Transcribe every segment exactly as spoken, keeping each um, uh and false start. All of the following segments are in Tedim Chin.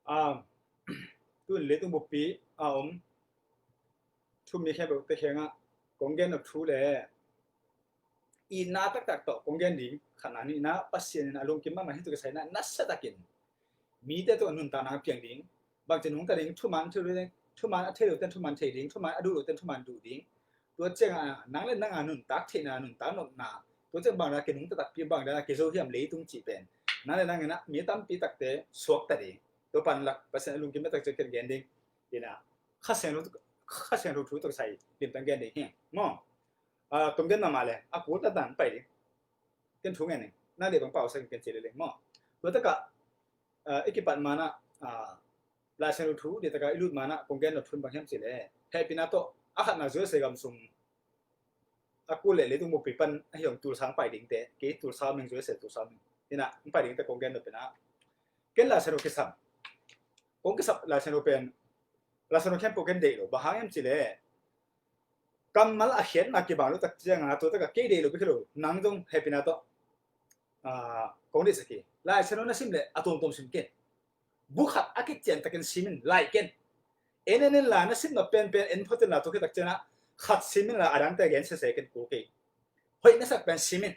Ah, tun leitung buppi a om thu mi khempeuh te khengah kong gen nop thu le itna taktak tawh kong gen ding khatna nihna, Pasian in a lungkim mahmah hi tu ka saina nasa takin mite tawh nuntakna piang ding, bangci nungta ding, thuman thei lo ten thuman a thei lo ten thuman thei ding, thuman a duh lo ten thuman duh ding. Tua ciangah nang le nang a nuntak theihna, nuntak nopna, tua ciang bangdana kinungta takpi, bangdana kizo hiam leitung cih pen nang le nang inah mi tampi takte suakta ding. Tua pan lak Pasian a lungkim taktak ciang ken gen ding. Inah Kha Siangtho, Kha Siangtho thu tawh kisai limtang gen ding hi maw. Ah, tong gen mahmah le a kul tantan pai ding. Ken thu ngen ning, na dei bang pau sa ken ci le leng maw. Tua takah ah, i kipat manah, ah, Lai Siangtho thu dei takah i lut manah kong gen nop thu bang hiam ci le, hehpihna tawh a khatna U S A gam sung a kul le leitung buppi pan a hiong Tulsa pai dingte, kei Tulsa meng, U S A Tulsa meng inah pai dingte kong gen nop inah ken Lai Siangtho kisam. Kong kisam Lai Siangtho pen, Lai Siangtho khempeuh ken deih lo, bang hang hiam ci le kammal a khiatna kibang lo tak ciangah tua takah kei deih lo bek hi lo, nang zong hehpihna tawh, ah, kong deihsak hi. Lai Siangtho na sim le a tuamtuam sim ken. Bu khat a kician takin sim in, lai ken. En en in la, na simna penpen en phot in la, tua khit tak ciangah khat sim in la, a dangte gen sese ken, kul kei. Hoih na sak pen sim in.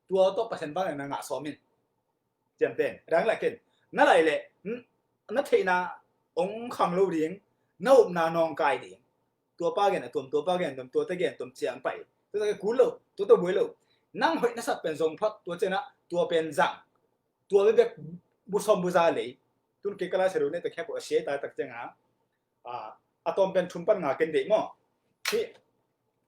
Tua tawh Pasian vangliatna ngah sawm in. Ciamteh in, a dang lai ken. Na lai le, n-, na theihna hong khang lo ding, na upna nawngkai ding. Tua pa gen a tuam, tua pa gen a tuam, tua te gen a tuam ciang pai. Tua te kul lo, tua te buai lo. Nang hoih na sak pen zong phot, tua ciangah tua pen zang. Tua bek bu sawm bu za lei. Tun kei ka Lai Siangtho neihte khempeuh a sia i tai tak ciangah, ah, a tawm pen thum pan nga ken deih maw. Hih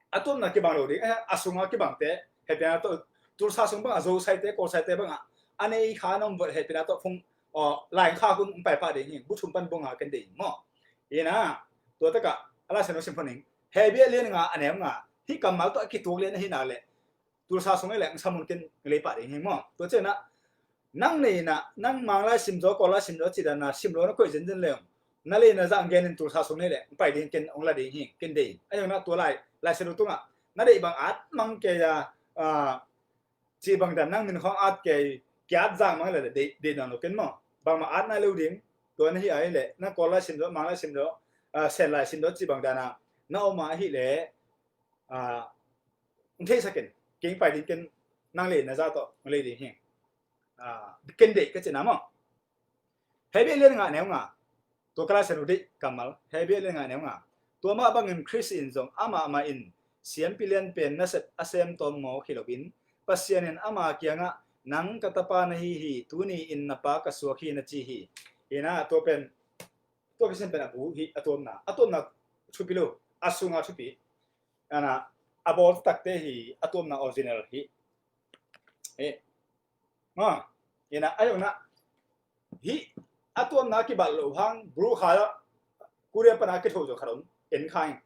a tuamna kibang lo ding, eh, a sunga kibangte, hehpihna tawh, Tulsa sung bangah Zosaite, Kawlsaite bangah a nei kha na om vot, hehpihna tawh phung, aw, lai kha kun pai pah ding hi, bu thum pan bu nga ken deih maw. Inah tua takah a Lai Siangtho sim phot ning, Hebru lian nga a neu nga, hih kammal tawh a kituak lian ahi nak le Tulsa sung le Ngsamun ken lei pah ding hi maw. Tua ciangah nang nei inah, nang Mang lai sim zaw, Kawl lai sim zaw, ci dana sim lo na koih zenzen le, na lei na zah gen in Tulsa sung nei le pai ding ken hong la ding hi, ken deih. A hiang na tua lai, Lai Siangtho tungah na deih bang at mang kei a, ah, ci bang dan nang min khawng at kei, kiat zang mang le deih, deih nawn lo ken maw. Bangmah at nai lo ding, tua na hi a hi le, na Kawl lai sim zaw, Mang lai sim zaw, ah, Sen lai sim zaw ci bang dana na om a hi le, ah, hong theisak in, kei pai ding ken, nang lei na zah tawh hong lei ding hi. Ah, ken deih ka cihna maw. Hebru lian nga neu nga, tua ka Lai Siangtho deih kammal, Hebru lian nga neu nga. Tua mah bangin Khrist in zong amah mah in siampi lian pen nasep a sem tawm mawk hi loin, Pasian in ama kiangah, nang ka tapa na hi hi, tuni in na pa ka suak hi, na ci hi. Inah tua pen, tua Pasian pen a bu hi, a tuamna, a tuamna thupi lo, a sunga thupi. Ana, a bawl takte hi, a tuamna original hi. Eh. Ma, inah a hiang na, hih a tuamna kibat lo hang, bru kha, Korea pana kitho zo khat om, en kha in.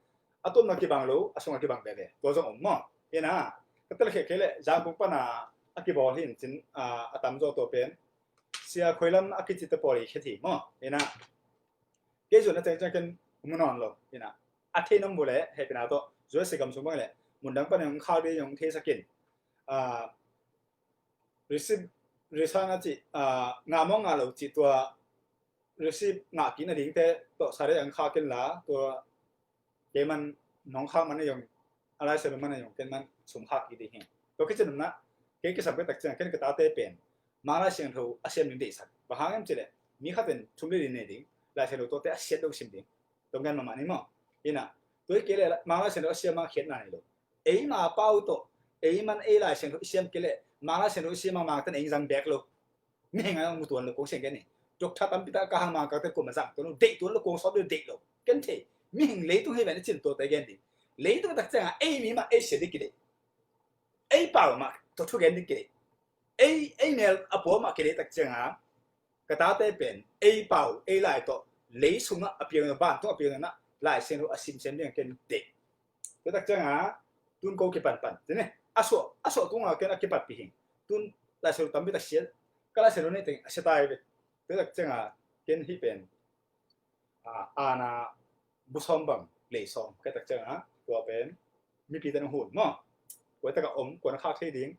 A tuamna kibang lo, a sunga kibang veve. Tua zong om maw. Inah, ka tel khek khek le, Zangkong pana a kibawl hi in cin, ah, a tam zaw tua pen. Sia Khoi Lam a kici te pawl i khet hi maw. Inah, kei zuan a ceng ceng ken mu nawn lo. Inah, a thei nong bu le, hehpihna tawh, zuai si gam sung bang le, mundang pana hong khak ding hong theisak in. Ah, receive, receive na cih, ah, ngah maw ngah lo cih tua receive ngah kik nadingte tawh sa dei ang khak in la, tua kei man nong khak man na zong, a Lai Siangtho man na zong, ken man sum khak kik ding hi. Tua kicin na, kei kisam kei tak ciang, ken ka tate pen Mang Lai Siangtho a siam ding deihsak. Bang hang hiam cih leh, mi khat in thum li ding nei ding, Lai Siangtho tuate a siat lo sim ding. Tong gen mahmah ni maw. Inah, tua hi kei leh Mang Lai Siangtho a siam a khiatna nei lo. Eima pau tawh, ei man ei Lai Siangtho i siam kei leh, Mang Lai Siangtho i siam a Mangte in ei zang bek lo. Mihing a mu tuan lo kong siang gen ni. Doctor tampi tak ka hang Mangkangte kuamah zang tuan lo, deih tuan lo, kong sawm lo, deih lo. Ken thei, mihing leitung hi ven i cin tuate gen ding. Leitung tak ciangah, ei mi mah ei sia ding kideih. Ei pau mah tawh thu gen ding kideih. Ei, ei mel a pua mah kideih tak ciangah, ka tate pen, ei pau, ei lai tawh, lei sungah a piang na, vantung a piang na, Lai Siangtho a simsiam ding a ken deih. Tua tak ciangah, tun ko kipanpan. Tene, a suah, a suah tungah ken a kipatpih hing. Tun Lai Siangtho tampi tak sia, ka Lai Siangtho nei teng a sia tai ve. Tua tak ciangah, ken hih pen, ah, ana bu sawm bang, lei sawm, ka tak ciangah, tua pen, mipi ten hun maw. Kua takah om, kua na khak thei ding,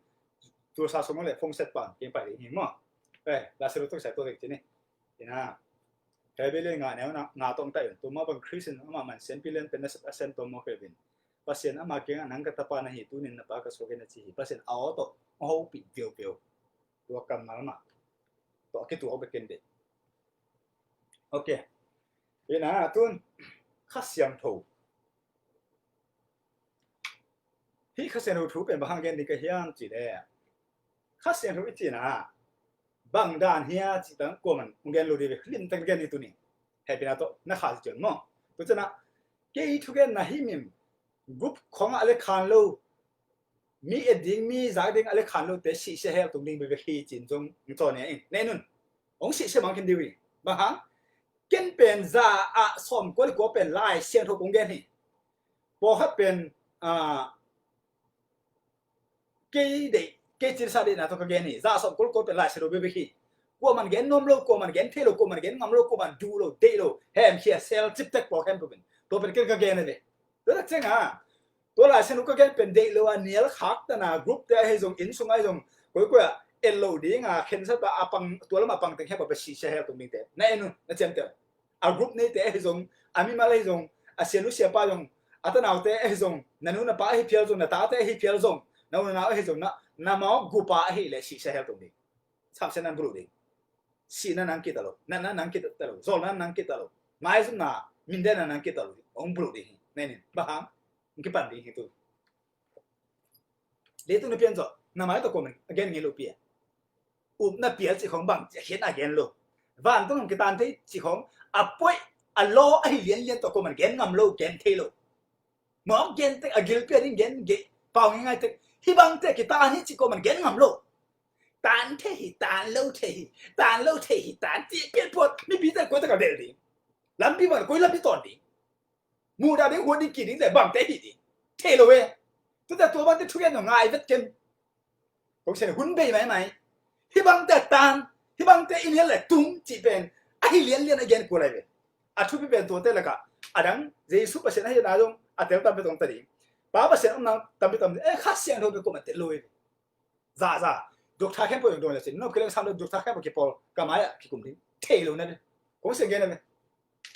Tulsa sung le phone set pan, ken pai ding hi maw. Eh, Lai Siangtho tua sia tua tak cini. Inah. Hebrew lian nga neu na, nga tawh hong tai un. Tua mah bang Khrist in amah man siampi lian pen nasep a sem tawh mawk hi lo in, Pasian amah kiangah nang ka tapa na hi, tuni-in na pa ka suak hi na ci hi. Pasian a aw tawh hong hopih viauviau. Tua kammal mah tawh a kituak bek ken deih. Ok. Ina tun Kha Siangtho. Hih Kha Siangtho thu pen bang hang gen ding ka hiam cih leh, Kha Siangtho i cihna bang dan hia cih tang kuaman hong gen lo ding ve, limtak gen ding tuni. Hehpihna tawh na kha cian maw. Tua ciangin ah kei thugenna himhim group khawngah a le khan lo, mi et ding, mi zak ding a le khan lote sihsia hel tung ding bekbek hi ci-in zong hong cawn ing. Na en un. Hong sihsia mang khin ding uh hi. Bang hang? Ken pen za ah sawmkua le kua pen Lai Siangtho kong gen hi. Pawlkhat pen, ah, kei deih, kei cilsa deihna tawh ka gen hi. Za ah sawmkua le kua pen Lai Siangtho bekbek hi. Kuaman gen nuam lo, kuaman gen thei lo, kuaman gen ngam lo, kuaman duh lo, deih lo, hemkhia sel ciptek pawlkhat pen. Tua pen ken ka gen a ve. Tua tak ciangin ah, tua Lai Siangtho ka gen pen deih lo a nial khak tana group te ahi zong, inn sung ahi zong, koikoi ah et lo ding a khensat a pang, tua lam a pang teng khempeuh pen sihsia hel tung dingte. Na en un, na ciamteh un. A group neite ahi zong, a mimal ahi zong, a sianu siapa zong, a tanaute ahi zong, na nu na pa ahi phial zong, na tate ahi phial zong, na u na nau ahi zong, na, na mawk gupa ahi leh sihsia hel tung ding. Samsiatna buluh ding. Sihna nang kita lo, natna nang kita lo, zawlna nang kita lo, maizumna, mindena nang kita lo, hong buluh ding hi. Na en in, bang hang, hong kipan ding hi tu. Leitung na pian zawh, na mai tawh kuaman a gen ngei lo pi a. Upna pial cih khawng bang, a khiatna gen lo. Vantung hong kitan thei cih khawng, a poih, a law ahi lianlian tawh kuaman gen ngam lo, gen thei lo. Mawk gen tek, a gilpi a ding gen gei, pau ngeingai tek. Hih bangte kitan hi cih kuaman gen ngam lo. Tan thei hi, tan lo thei hi, tan lo thei hi, tan cih pian phot, mipite koi tak a delh ding. Lampi bang koi lampi tawn ding. Muhdah ding, huat ding, kih ding, le bangte hih ding. Thei lo e. Tuate tua bangte thugen lo ngai vet ken. Kong sian hun bei maimai. Hih bangte tan, hih bangte i nial le tung cih pen ahi lianlian a gen kul lai ve. A thupi pen tuate lakah, a dang Jesu Pasian ahihna zong a tel tampi tawh ta ding. Pa Pasian omna tampi tawh ta ding. Eh, Kha Siangtho pen kuaman tel lo e. Za, za. Doctor khempeuh zong dong le cin. Nop kileng sam lo doctor khempeuh kipawl ka mai-ah kikum ding. Thei lo na ve. Kong sian gen na ve.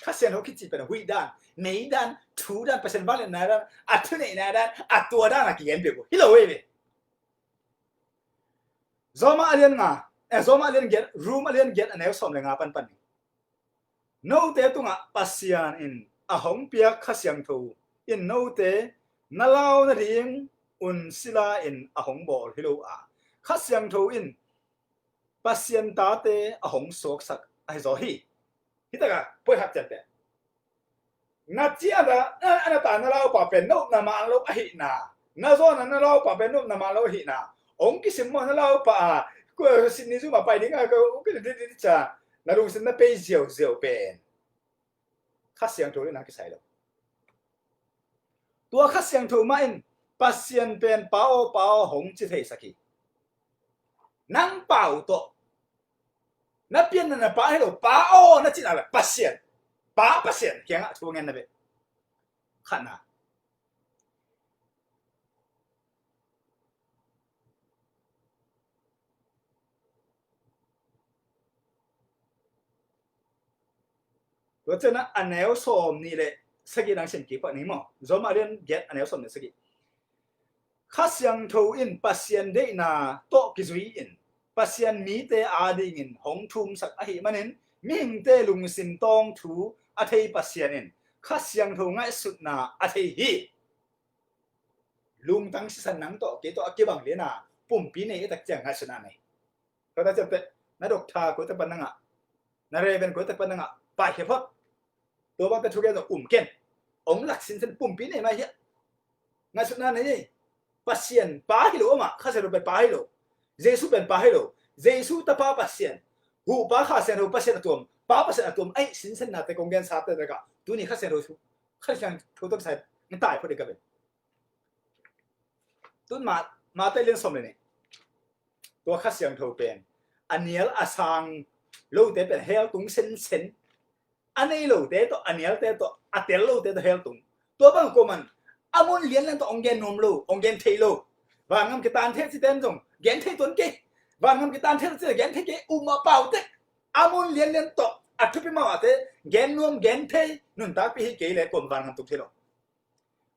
Kha Siangtho kici pen a huih dan, nei dan, thu dan, Pasian vangliatna dan, a thuneihna dan, a tua dan a kigen peuh hi lo e ve. Roma a lian nga, eh, Roma a lian giat, Rom a lian giat a neu sawm le nga panpan ni. Note tungah Pasian in a hong piak Kha Siangtho in note na lau nading un sila in a hong bawl hi lo a, Kha Siangtho in Pasian tate a hong suaksak ahi zaw hi. Hi takah puai khat ciamteh. Na ciat a, a, a na ta na laupa pen nopna man lo ahihna. Na zawn a na laupa pen nopna man lo ahihna. Hong kisim maw na laupa a, kua Sydney Zoo mah pai ding a, kua, kua, di, di, di, ca. Na lungsim na pei ziauziau pen Kha Siangtho in a kisai lo. Tua Kha Siangtho mah in Pasian pen Pa aw, Pa aw hong ci theisak hi. Nang Pa uh tawh na pianna na Pa hi lo, Pa aw na cihna le Pasian, Pa Pasian kiangah thu ngen na ve. Khatna. Tua ciangin a neu sawm nih le sagih nang sim kik pah ni maw. Roma a lian giat a neu sawm nih sagih. Kha Siangtho in Pasian deihna tawh kizui in Pasian mite adingin hong thumsak ahih manin mihingte lungsim tawng thu a thei Pasian in Kha Siangtho ngaihsutna a thei hi. Lungtang sisan nang tawh kei tawh a kibang liana pumpi nei i tak ciang ngaihsutna nei. Kawta ciamteh, na doctor kawta pan nangah, na reverend kawta pan nangah paikhia phot. Tua bangte thugen zong um ken. Ong lak sinsen pumpi nei mai hiah. Ngaihsutna nei ei. Pasian Pa hi lo amah, Kha Siangtho pen Pa hi lo. Jesu pen Pa hi lo. Jesu Tapa Pasian, Huhpa Kha Siangtho Pasian a tuam, Pa Pasian a tuam aih sinsennate kong gensate takah tuni Kha Siangtho thu, Kha Siangtho tawh kisai na tai phot ding ka ven. Tun Mate lian sawm le nih. Tua Kha Siangtho pen a nial a sang lote pen hell tung sensen. A nei lote tawh, a nialte tawh, a tel lote tawh hell tung. Tua bang kuaman a mun lianlian tawh ong gen nuam lo, ong gen thei lo. Vangam kitan thei citen zong gen thei tuan kei. Vangam kitan thei citen gen thei kei, um a pau tek. A mun lianlian tawh A thupi mahmahte gen nuam gen thei nuntakpih hi kei leh kuamah vangam tung thei lo.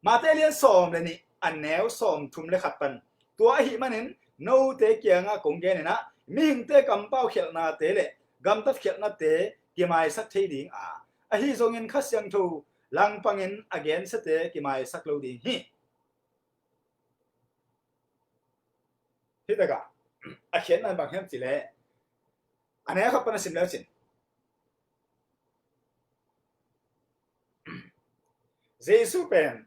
Mate lian sawm le nih, a neu sawm thum le khat pan. Tua ahih manin note kiangah kong gen in ah, mihingte kampau khialhnate le gamtat khialhnate kimaisak thei ding a, ahi zongin Kha Siangtho langpangin a gensiate kimaisak lo ding hi. Hi takah a khiatna bang hiam cih leh, a neu khat pan a sim leu cin, Jesu pen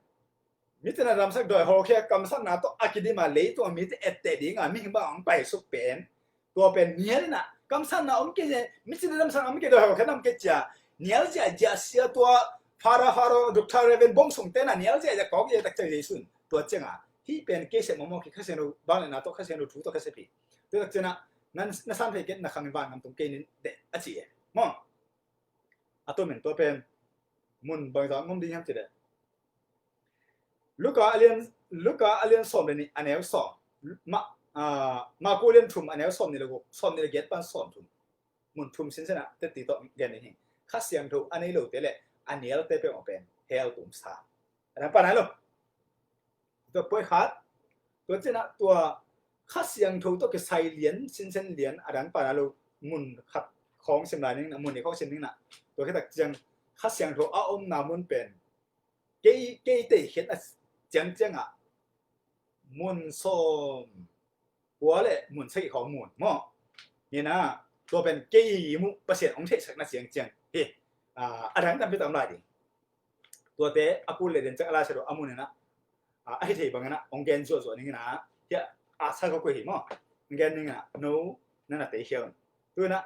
mite na damsak, dawi hawlkhia, kamsatna tawh a kidim a, leitung a mite etteh ding a mihing bang hong paisuk pen, tua pen nial in ah, kamsatna om kei, mite na damsak om kei, dawi hawlkhia na om kei ci a, nial ziahziah sia, tua Father, Father, Doctor, Reverend bong sungte na nial ziahziah kawk ziahziah tak ciang Jesu in tua ciang a, hih pen kei sep mawkmawk hi, Kha Siangtho vangliatna tawh, Kha Siangtho thu tawh ka sep hi. Tua tak ciang a, na, na san thei kei, na khang in vangam tung kei ning deh, a ci e. Maw? A tua men tua pen mun bangzah ngom ding hiam cih leh, Luka a lian, Luka a lian sawm le nih, a neu sawm, Ma, ah, Marku a lian thum, a neu sawm nih le guk, sawm nih le giat pan sawm thum. Mun thum sinsen ah teci tawh gen ding hi. Kha Siangtho a nei lote le a nialte peuhmah pen hell tum sa. A dang pan nai lo. Tua poi khat, tua ciang a tua Kha Siangtho tawh kisai lian, sinsen lian, a dang pan nai lo, mun khat khawng sim lai ning, mun nih khawng sim ning na. Tua khit tak ciang Kha Siangtho a omna mun pen kei, kei tei khiat a ciangciang ah mun sawm kua le mun sagih khawng mun maw? Hi na, tua pen kei muh Pasian hong theihsakna ciangciang hi. Ah, a dang tampi tak om lai ding. Tuate a kul le den ciang a Lai Siangtho a mun in ah, ah, a hi thei bangin ah hong gen zuahzuah ning in ah, hi a, a sa ko ko hi maw? Hong gen ning in ah, no, na na tei khia un. Tu in ah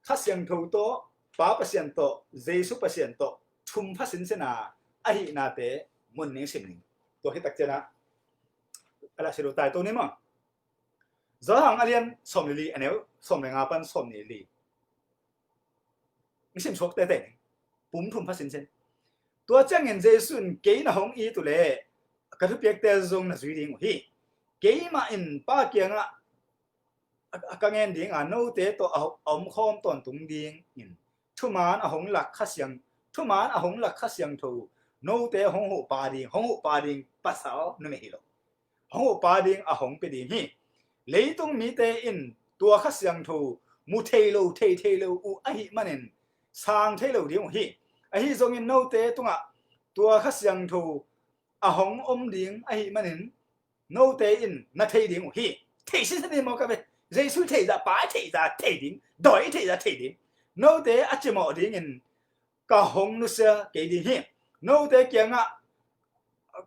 Kha Siangtho tawh, Pa Pasian tawh, Jesu Pasian tawh thum pha sinsen a, ahihnate mun ning sim ning. Tua khit tak ciang a, a Lai Siangtho tai to ni maw? Johan a lian sawm le li, a neu sawm le nga pan sawm nih le li. Hong sim suak teitei ning. Pum thum pha sinsen. Tua ciangin Jesu in, kei na hong it uh leh ka thupiakte zong na zui ding uh hi. Keimah in Pa kiangah a, a ka ngen ding a, note tawh a, a omkhawm tawntung dingin thuman a hong lak Kha Siang, thuman a hong lak Kha Siangtho note hong huh pah ding, hong huh pah ding, pasal numei hi lo, hong huh pah ding a hong pia ding hi. Leitung mite in tua Kha Siangtho mu thei lo, thei thei lo uh ahih manin sang thei lo ding uh hi. Ahi zongin note tungah tua Kha Siangtho a hong om ding ahih manin note in na thei ding uh hi. Thei sinsen ding maw ka ve. Jesu thei zah, Pa thei zah thei ding, dawi thei zah thei ding. Note a cimawh dingin ka hong nusia kei ding hi. Note kiangah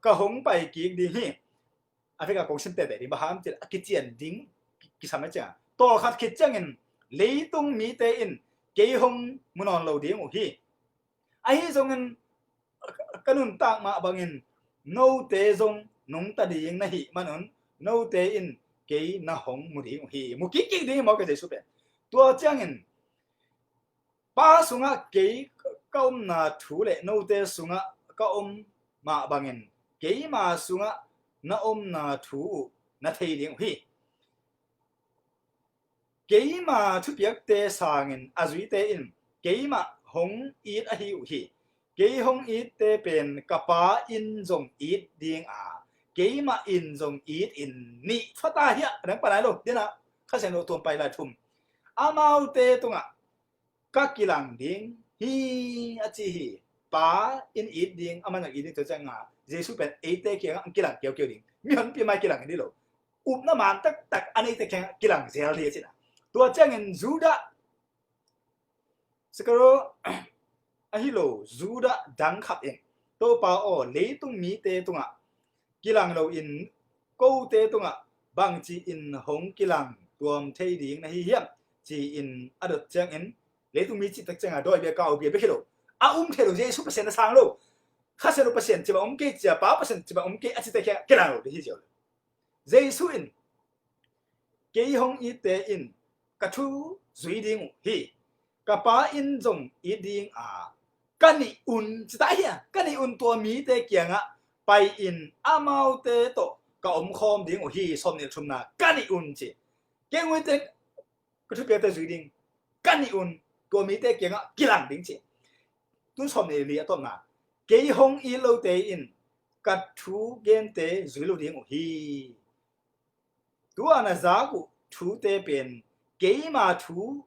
ka hong pai kik ding hi. A vekah kong sim teitei ding, bang hang hiam cih leh a kician ding kisam a ciang a, tawlkhat khit ciangin leitung mite in kei hong mu nawn lo ding uh hi. Ahi zongin ka nuntak mah bangin note zong nungta ding na hih manun note in kei na hong mu ding uh hi. Mu kikkik ding hi maw ka Jesu pen. Tua ciangin Pa sungah kei ka omna thu le note sungah ka om mah bangin keima sungah na omna thu uh na thei ding uh hi. Keima thupiakte sangin a zuite in keimah hong it ahi uh hi. Kei hong itte pen ka Pa in zong it ding a, keimah in zong it in, nih pha ta hi a, a dang pan nai lo, dina Kha Siangtho tuam pai lai thum. Amaute tungah ka kilang ding hi a ci hi. Pa in it ding, amah in it ding, tua ciang a Jesu pen eite kiangah hong kilang kiaukiau ding. Mihonpi mai kilang hi ding lo. Upna man taktak a neite kiangah kilang zel ding a ci na. Tua ciangin Judah Iskariot ahi lo, Judah dang khat in, Topa aw, leitung mite tungah kilang loin kote tungah bangci in hong kilang tuam thei ding na hi hiam? Ci-in a dot ciangin, leitung mi cih tak ciangin dawi bia, kau bia bek hi lo, a um thei lo, Jesu Pasian a sang lo, Kha Siangtho Pasian cih bang om kei, cia Pa Pasian cih bang om kei a cite kiangah kilang lo ding hi ziau lo. Jesu in, kei hong itte in ka thu zui ding uh hi. Ka Pa in zong it ding a, ka nih un, ci ta hi a, ka nih un, tua mite kiangah pai-in amaute tawh ka omkhawm ding uh hi. Sawm nih le thumna, ka nih un ci. Kei hong itte in ka thupiakte zui ding, ka nih un, tua mite kiangah kilang ding ci. Tun sawm nih le li a tawpna, kei hong it lote in ka thu gente zui lo ding uh hi. Tua na zak uh thute pen keima thu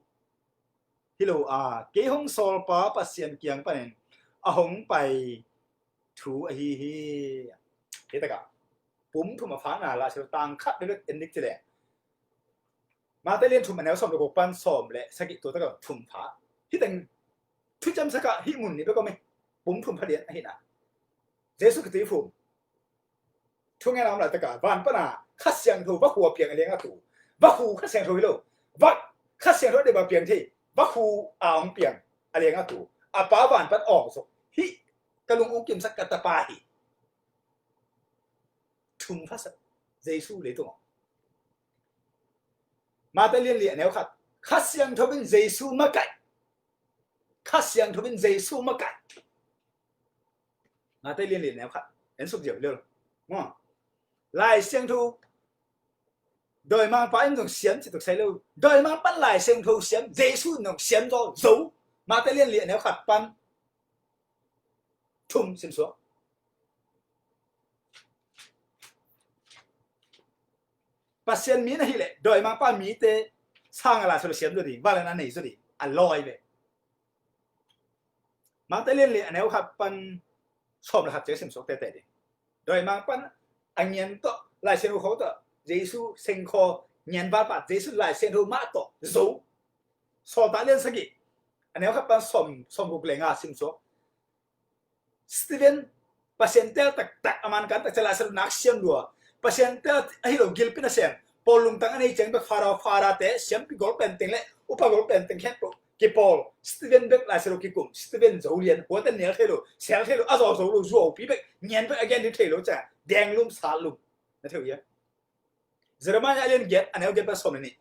hi lo a, kei hong sawlpa Pasian kiang panin a hong pai thu ahi hi. Hih takah pum thum a phakna Lai Siangtho tang khat bek en dik ci leng, Mate lian thum a neu sawm le guk pan sawm le sagih, tua takah thum pha. Hih teng thuciamsak ah hih mun nih bek om hi. Pum thum pha lian ahihna, Jesu Khazih phum. Thungen a om laitakah van pana Kha Siangtho vakhu a piang a lianga tu. Vakhu Kha Siangtho hi lo. Vak Kha Siangtho a dep a piang thei. Vakhu a hong piang a lianga tu. A Pa van pan awng suk. Hih ka lung ung kimsak ka tapa hi. Thum phasak Jesu leitung. Mate lian li a neu khat. Kha Siangtho in Jesu makaih. Kha Siangtho in Jesu makaih. Mate lian li a neu khat. En suk ziau hi lo. Maw. Lai Siangtho dawimangpa in zong siam ci tuk sai lo. Dawimangpa in Lai Siangtho siam, Jesu in zong siam zaw zo. Mate lian li a neu khat pan thum sim suak. Pasian mi na hih leh dawimangpa mite sangin Lai Siangtho siam zaw ding, vangliatna nei zaw ding a lawi ve. Mate lian li a neu khat pan sawm le khat ciang sim suak tete ding. Dawimangpa in a ngian tawh, Lai Siangtho khawng tawh, Jesu sengkhaw ngian valpa, Jesu Lai Siangtho mah tawh zo. Sawltak lian sagih a neu khat pan sawm, sawm guk le nga sim suak. Stephen, Pasian tel taktak, a man kan taktak, Lai Siangtho nak siam lua. Pasian tel ahi lo gilpi nasem, pawl lungtang a nei ciang bek, Pharaoh, Pharaoh te, siampi golpen teng le upa golpen teng khempeuh kipawl. Stephen bek Lai Siangtho kikum. Stephen zo lian, huate nial thei lo, sel thei lo, a zaw zo lo, zuaupi bek, ngian bek a gen ding thei lo ciang, denglum satlum na thei uh hia? Jeremiah a lian giat a neu giat pan sawm le nih.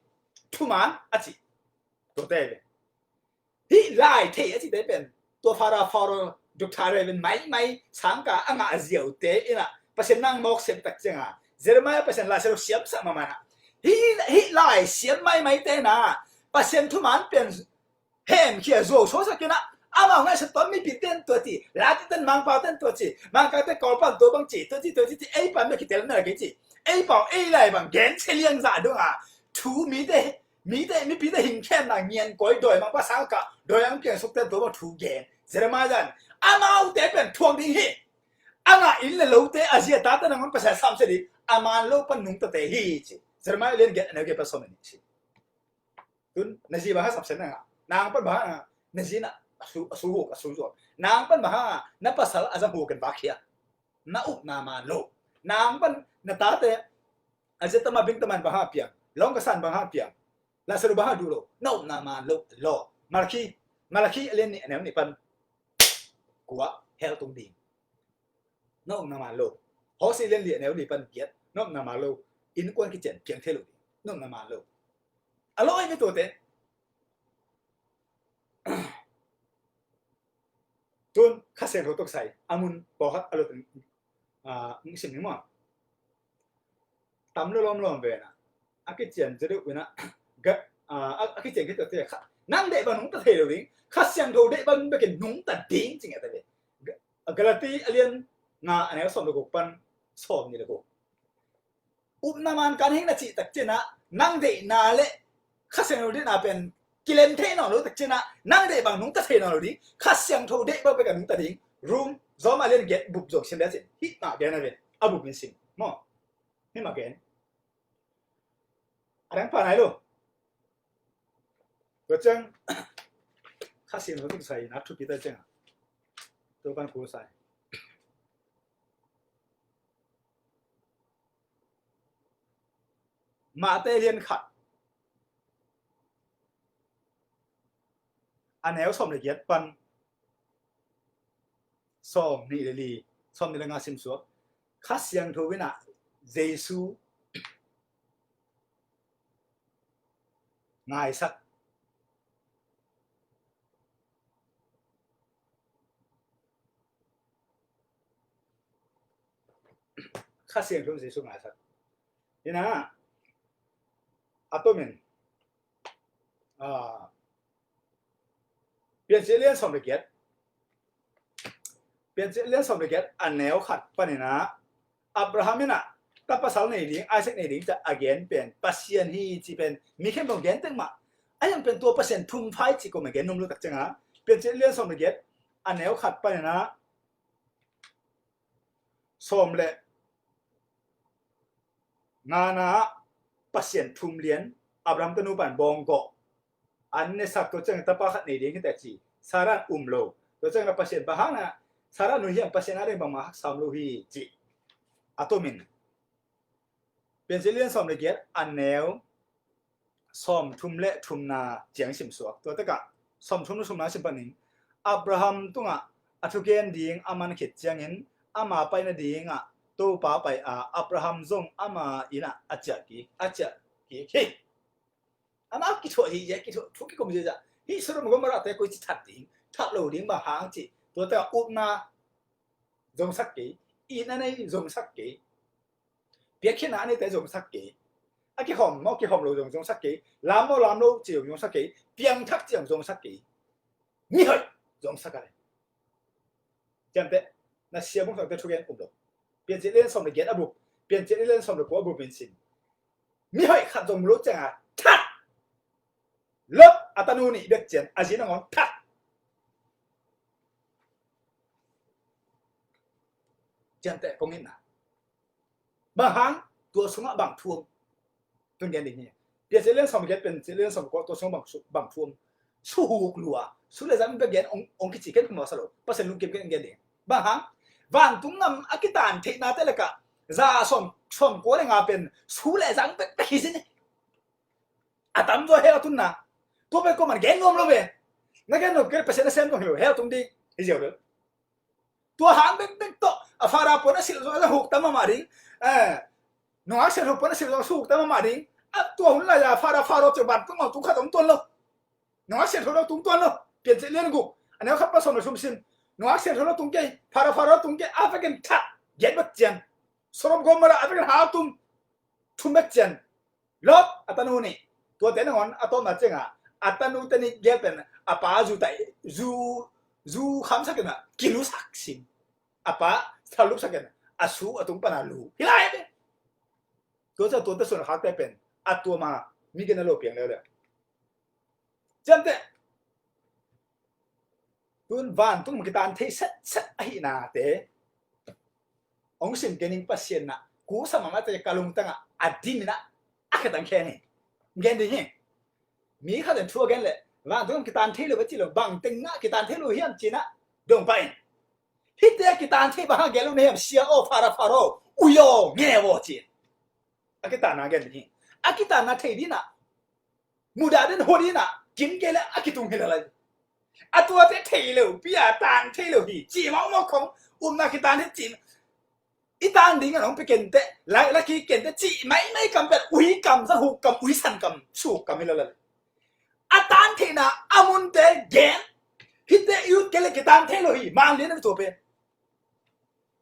Thuman a ci. Tuate ve. Hih lai thei a cite pen tua Pharaoh, Pharaoh duk tha rei pen maimai sangka a ngah a ziaute in ah Pasian nang mawk sem tak ciangin Jeremiah Pasian Lai Siangtho siamsak mahmah in ah, hih, hih lai siam maimaite in ah Pasian thuman pen hemkhia zuau suaksak in ah, amau ngaihsut tuan mipite in tua ci, Latite in, Mangpaute in tua ci, Mangkangte, Kawlpa in tua bang ci, tua ci, tua ci ci, ei pan bek kitel na kei ci, ei pau ei lai bang gen sia liang zah dong a, thu mite, mite, mipite hing khen na ngian koi, dawimangpa sangka, dawimang piang sukte in tua bang thu gen. Jeremiah in, amaute pen thuak ding hi. A ngah inn le lote, a zi a tate nangawn Pasian sam sia ding, a man lo pan nungtate hi ci. Jeremiah lian giat a neu giat pan sawm le nih ci. Tun na zi bang hang sapsiang na ngah, nang pan bang hang na zi na a su, a su huk, a su zuak, nang pan bang hang na pasal a zang huk in vak khia, na upna man lo. Nang pan na tate a zi a tama bing taman bang hang piang, lawng ka san bang hang piang, Lai Siangtho bang hang duh lo, na upna man lo. Lo. Malakhi, Malakhi a lian nih a neu nih pan kua hell tung ding. Na upna man lo. Hosea lian li a neu li pan giat, na upna man lo. Innkuan kician piang thei lo ding, na upna man lo. A lawi ve tuate. Tun Kha Siangtho tawh kisai a mun pawlkhat a lot in, ah, sim ning maw. Tam lo lawmlawm ve na, a kician cia deuh ve na, ga, a, a, a kician khit tawh te kha, nang deih bang nungta thei lo ding, Kha Siangtho deih bang bekin nungta ding ci ngiat a ve. Ga, Galati a lian nga a neu sawm le guk pan sawm nih le guk. Upna man kan hing na cih tak ciangin ah, nang deihna le Kha Siangtho deihna pen kilem thei nawn lo tak ciangin ah, nang deih bang nungta thei nawn lo ding, Kha Siangtho deih bang bekin nungta ding. Rom, Rom a lian giat bup zong sim le cin, hih mah gen a ve, a bup in sim maw. Hih mah gen. A dang pha nai lo. Tua ciang Kha Siangtho tawh kisai na thupi ta ciang a, tua pan kul sai. Mate lian khat a neu sawm le giat pan sawm nih le li, sawm nih le nga sim suak. Kha Siangtho in ah Jesu ngaisak. Kha Siangtho in Jesu ngaisak. Hi na, a tomin, ah, Piancil lian sawm le giat, Piancil lian sawm le giat a neu khat panin ah, Abraham in ah ta pasal nei ding, Isaac nei ding ci a gen pen Pasian hi ci pen mi khempeuh gen teng mah. A hiang pen tua Pasian thum phai ci ko ma gen num lo tak ciang a, Piancil lian sawm le giat a neu khat panin ah sawm le ngana ah Pasian thum lian, Abraham tanu pan bawng gawh an ne sak, tua ciang tapa khat nei ding hi ta ci. Sarah um lo. Tua ciang Pasian bang hang na Sarah nu hiam, Pasian a ding bangmah haksa om lo hi ci. A tomin Piancil lian sawm le giat a neu sawm thum le thumna ciang sim suak. Tua takah sawm thum le thumna sim panin, Abraham tungah a thugen ding a man khit ciangin ama paina dingah Topa pai a, Abraham zong ama innah a ciah kik, a ciah kik hi. Amah kithuah hi, ya kithuah, thu kikum hi. Hih Sodom Gomorrah te koi ci that ding, that lo ding bang hang ci. Tua takah upna zongsak kei, itna nei zongsak kei, piakkhiatna a neite zongsak kei. A kikhawm maw, kikhawm lo zong zongsak kei. Lam maw, lam lo ci zong zongsak kei. Piangthak ci zong zongsak kei. Mihoih zongsak a le. Ciamteh, na sia bung sangte thugen um lo. Piancil lian sawm le giat a bup, Piancil lian sawm le kua a bup in sim. Mihoih khat zong mu lo ciang a that. Lot a tanu nih bek cian, a zi nangawn that. Ciamteh kong itna. Bang hang, tua sungah bang thu om? Tun gen ding hi. Piancil lian sawm le giat, Piancil lian sawm le kua, tua sungah bang thu, bang thu om? Suhuk lua, su le zang bek gen, ong, ong kici ken kumasa lo. Pasian lungkim ken gen ding. Bang hang, vantung gam a kitan theihnate lakah za sawm, sawm kua le nga pen su le zang bek bek hi zen hi. A tamzaw hell a tunna. Tua pen kuaman gen nuam lo ve. Na gen nuam kei leh Pasian nasem zong hi lo, hell a tung ding hi ziau lo. Tua hang bekbek tawh a Farah puan a silh zong a hukta mahmah ding. Eh, nungak siangtho puan a silh zong a hukta mahmah ding. A tua hun lai-a Farah, Farah ciang vantung a tung khat hong tuan lo. Nungak siangtho lo tung tuan lo. Piancil lian guk a neu khat pan sawm le thum sim. Nungak siangtho lo tung kei, Farah, Farah lo tung kei, a vekin that, giat bek cian. Sodom Gomorrah a vekin hau tum, thum bek cian. Lot a tanu nih, tuate nangawn a tawpna ciangah a tanute nih gel pen a pa zu tai, zu, zu khamsak in ah kilusak sin. A pa thalupsak in a su a tung pan a lu hi lai ve. Tua ciang tuate sun a khakte pen a tuam a mi gen a lo piang leuleu. Ciamteh, tun vantung kitan thei setset ahihnate hong sim kei ning. Pasian na kusa mahmahte ka lungtangah a dimin ah a khetang khen hi. Gen ding hi. Mi khat in thu a gen leh vantung kitan thei lo ve ci lo, bang tengah kitan thei lo hiam ci-in ah dong pah in. Hihte a kitan thei bang hang gen lo na hiam? Sia aw, Farah, Farah aw, ui aw, nge aw ci-in a kitanna gen ding hi. A kitanna thei ding ah mudah den hua ding ah kim kei leh a kitung hi lalai. A tuate thei lo pi a, tan thei lo hi ci mawkmawk khong, upna kitan hi ci. I tan ding a nong pi kenteh, lai la ki kenteh ci maimai kam pen ui kam, za huk kam, ui san kam, suk kam hi lalai. A tan theihna a munte gen. Hihte i ut kei leh kitan thei lo hi, man lian a tua pen.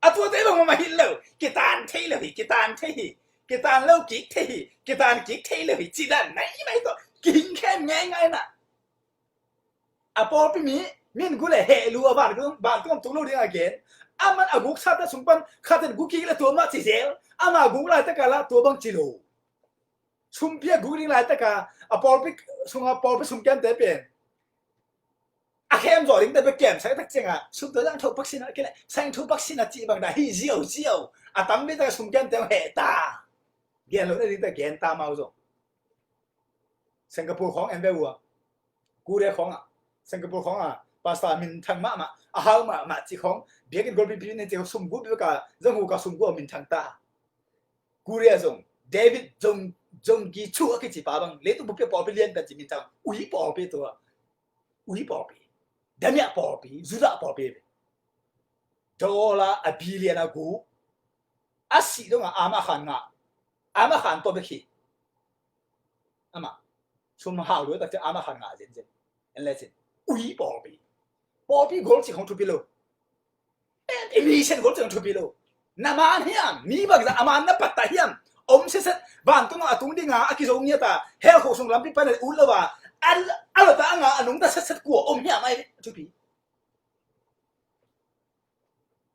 A tuate bang mah hi lo, kitan thei lo hi, kitan thei hi, kitan lo kik thei hi, kitan kik thei lo hi ci dan maimai tawh kihing khem ngeingai na. A pawlpi mi, min gu le heh lu a van, vantung tung lo ding a gen. Aman a guk sate sung pan khat in gu kik le tua mah ci zel. Ama guk laitak a lah tua bang ci lo. Sumpi a guk ding laitak a, a pawlpi sung a, pawlpi sung kente pen a khem zaw dingte bek kem sak tak ciangah sum tua zang tho pak sin a kei leh sang tho pak sin a cih bang dah hi ziauziau. A tam bik tak a sum kente hong heh ta. Gen lo na dingte gen ta mau zaw. Singapore khawng en ve uh a, Korea khawngah, Singapore khawngah pastor minthang mahmah, a hau mahmah cih khawng, biakinn golpipi nen cih khawng sum guk bek a, zang huk a sum guk a minthang ta. Korea zong David Jong, Jong Ki Chu a kici pa bang, leitung bup pia pawlpi lian pen ci minthang, ui pawlpi tua, ui pawlpi, damiah pawlpi, Judah pawlpi. Dollar a billion a guk, a sih dongah ama khan ngah, ama khan tawh bek hi. Ama sum hau lua tak ciang ama khan ngah zenzen. En le cin, ui pawlpi, pawlpi gol cih khong thupi lo. I mission gol cih khong thupi lo. Na man hiam? Mi bangzah a man na pattah hiam? Om siaset, vantung a tung dinga a kizo ngiata, hell khuk sung lampi pan a ut lo a, A, a lawta a nga a nungta setset kua om hiam ai ve, a thupi.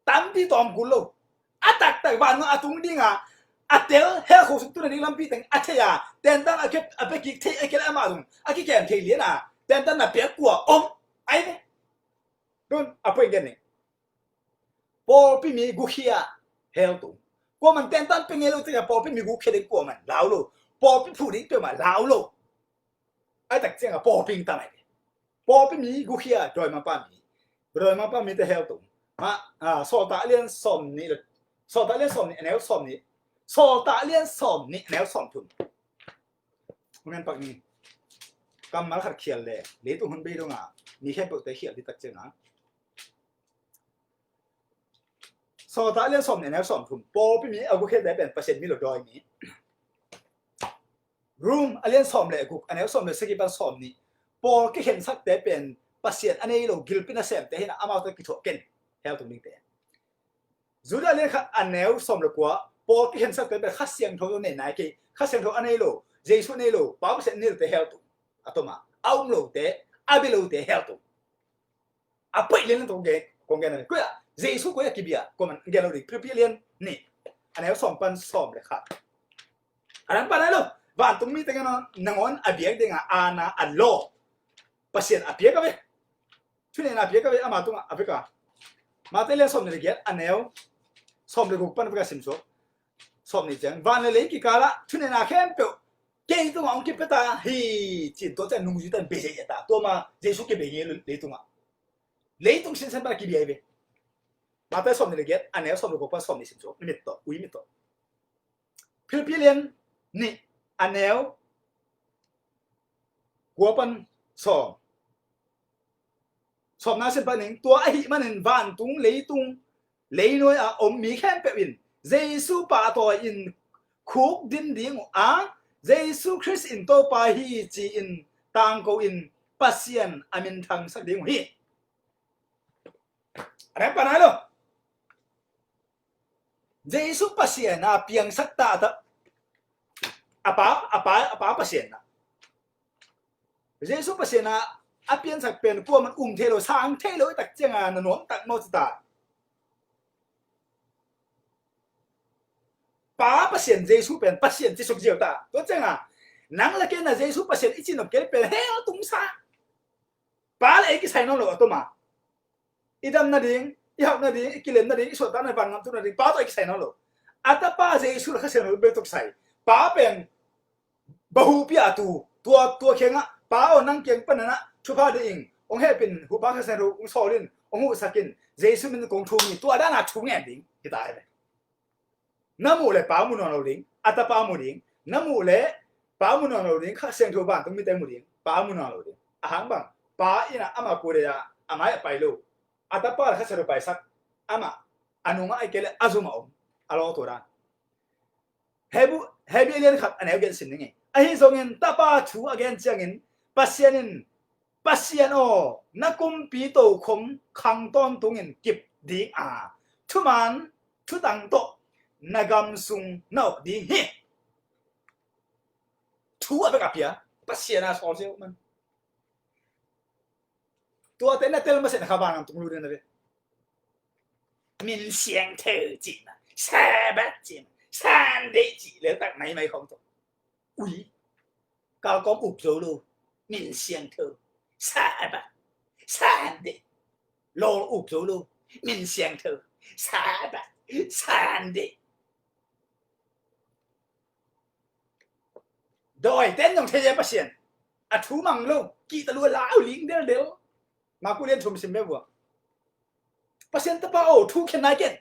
Tampi tawm kul lo. A taktak van a tung dinga a tel hell khuasung tun a ding lampi teng a thei a, tentan a kep a pia kik thei a kei leh amah zong a kikem thei lian a, tentan na piak kua om ai ve. Tun a point gen ni. Pawlpi mi gukhia hell tung. Kuaman tentan pia ngei lo tengah pawlpi mi gukhia ding kuaman lau lo. Pawlpi phu ding peuhmah lau lo. Ai tak ciangah pawlpi tam ai. Pawlpi mi gukhia dawimangpa mi. Dawimangpa mite hell tung. Ma, ah, Sawltak a lian sawm nih le, Sawltak a lian sawm nih a neu sawm nih. Sawltak a lian sawm nih a neu sawm thum. Hong en pak ni. Kammal khat khial le leitung hun bei dongah mi khempeuhte khial ding tak ciangah Sawltak a lian sawm nih a neu sawm thum. Pawlpi mi a gukhiate pen Pasian mi lo dawi mi. Rom a lian sawm le guk a neu sawm le sagih pan sawm nih. Pawl kikhensakte pen Pasian a nei lo gilpi nasemte hi a, amaute kithuah ken hell tung dingte. Judah a lian khat a neu sawm le kua. Pawl kikhensakte pen Kha Siangtho nei nai kei, Kha Siangtho a nei lo, Jesu a nei lo, Pa Pasian a nei lote hell tung. A tom a, a um lote, a bia lote hell tung. A paih lian tawh kong gen, kong gen a, koi a Jesu koi a kibia, koi man gen lo ding. Philippi lian nih a neu sawm pan sawm le khat. A dang pan ai lo. Vantung mite nangawn a biak dinga aana a law Pasian a piak a ve. Thunena a piak a ve, ama tungah a vek a. Mate lian sawm nih le giat a neu sawm le guk pan a vek a simsuak. Sawm nih ciang van le lei kikalah thunena khempeuh kei tungah hong kipia ta hi, ci-in tua ciang nungzui tan bei zia ta. Tua ma Jesu kibei ngei leitungah. Leitung sinsen pan a kibia hi ve. Mate sawm nih le giat a neu sawm le guk pan sawm nih simsuak. Ni mit tawh, ui mit tawh. Philippi lian nih a neu kua pan sawm. Sawmna sin panin, tua ahih manin vantung, leitung, leinuai a om mi khempeuh in Jesu pahtawi-in khukdin ding uh a, Jesu Khrist in Topa hi ci-in tangko in Pasian a minthangsak ding uh hi. A dang pan ai lo. Jesu Pasian a piangsak ta, a ta, a pa, a pa, a pa Pasian a. Jesu Pasian a, a piansak pen kuaman um thei lo, sang thei lo, i tak cianga na nuam tak maw ci ta. Pa Pasian Jesu pen Pasian ci suk ziau ta. Tua cianga nang le kei na Jesu Pasian i ci nop kei pen hell tung sa. Pa le ei kisai nawn lo a toma. I dam nading, i hauh nading, i kilem nading, i suahtak nading, vangam tu nading, Pa tawh i kisai nawn lo. A tapa Jesu le Kha Siangtho bel tuk sai. Pa pen bahupi a tu, tua, tua khiangah, Pa aw, nang kiang pananah thupha ding ing, hong hehpin, hupa Kha Siangtho hong sawlin, hong huhsakin, Jesu min kong thum hi, tua dana thu ngen ding hi ta hi ve. Na muh le Pa mu nawn lo ding, a tapa mu ding. Na muh le Pa mu nawn lo ding, Kha Siangtho vantung mite mu ding, Pa mu nawn lo ding. A hang bang, Pa in a ama kua dei a, a mai a pai lo. A tapa le Kha Siangtho paisak, amah a nungah a i kei le a zumah om, a lawh tua dan. Hebru, Hebru lian khat a neu gen sim ning e. Ahi zongin tapa thu a gen ciangin Pasian in, Pasian aw, na kumpi tokhom khang tawntungin kip ding a, thuman thutang tawh na gam sung na awk ding hi. Thu a bek a pia, Pasian a sawl sia uh man. Tuate na tel masiah na kha vangam tung lut na ve. Min siangtho cih na, Sabbath cih na, Sunday cih leltak maimai khawng tawh. Ui, kalkawm uk zo lo. Min siangtho, Sabbath, Sunday. Lawl uk zo lo. Min siangtho, Sabbath, Sunday. Dawi ten zong thei a Pasian a thu mang lo, kihta lua lau ling deldel. Maku lian thum sim ve vua. Pasian tapa aw, thu khen nai ken.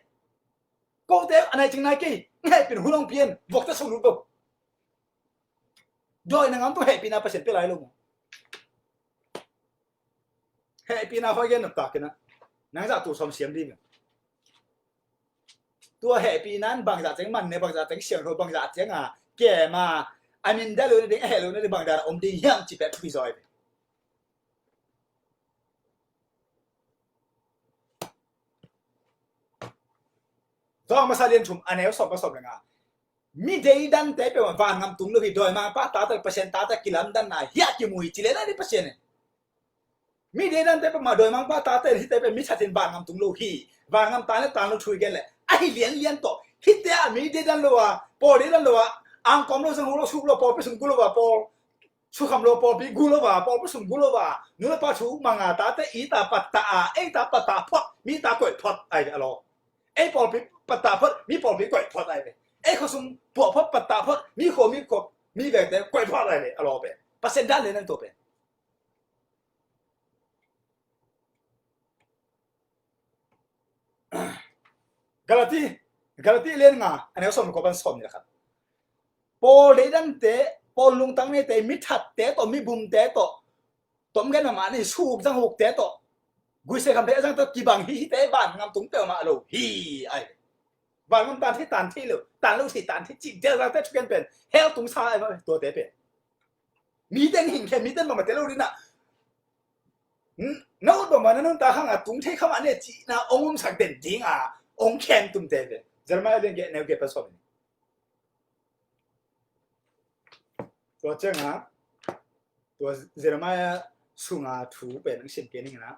Kote a nai cing nai kei. Hehpin hun hong pian, vokte sung lut vo. Dawi na ngam tung hehpina Pasian pia lai lo mu. Hehpina hoi gen nop takin a, nang zah tu sawm siam ding. Tua hehpina in bangzah ciang man ne, bangzah ciang siangtho, bangzah ciang a kem a, a min dah lo na ding, a heh lo na ding, bangzah om ding hiam ci pek thupi zaw hi. Johan masa lian thum a neu sawm pan sawm le nga. Mi deidante peuhmah vangam tung lo hi, dawimangpa tate, Pasian tate kilamdanna hiah kimu hi ci lel a, ni Pasian in. Mi deidante peuhmah, dawimangpa tate hihte peuh mi thatin vangam tung lo hi. Vangam tan le tan lo thu i gen leh ahi lianlian tawh. Hihte ah mi deidan lo a, pawl deidan lo a, angkawm lo, zanghuk lo, suk lo, pawlpi sung gu lo a, pawl sukham lo, pawlpi gu lo a, pawlpi sung gu lo a, nu le pa thu manga tate i ta pattah a, ei ta pattah phot, mi ta koih phot ai ve a law. Ei pawlpi pattah phot, mi pawlpi koih phot ai ve. Ei khuasung puah phot, pattah phot, mi khua, mi khua, mi vengte koih phot ai ve a law pen. Pasian dan le nan tua pen. Galati, Galati lian nga, a neu sawm le kua pan sawm le khat. Pawl deidante, pawl lungtang neite, mi thatte tawh, mi bumte tawh, tom gen mahmah ni, suk zanghukte tawh, guise kham thei a zang tawh kibang hi, hihte vangam tung peuhmah lo hi ai. Vangam tan thei, tan thei lo, tan lo thei, tan thei cih delzate thuken pen hell tung sa ai mah tuate pen. Mi teng hing khe, mi teng bangmah te lo ding ah. Na ut bangmah na nuntak hang a tung thei kha mah ni cihna hong umsak den ding a hong khem tumte ve. Jeremiah lian giat, neu giat pan sawm. Tua ciangah tua Jeremiah sunga thu pen ang sim kei ning na.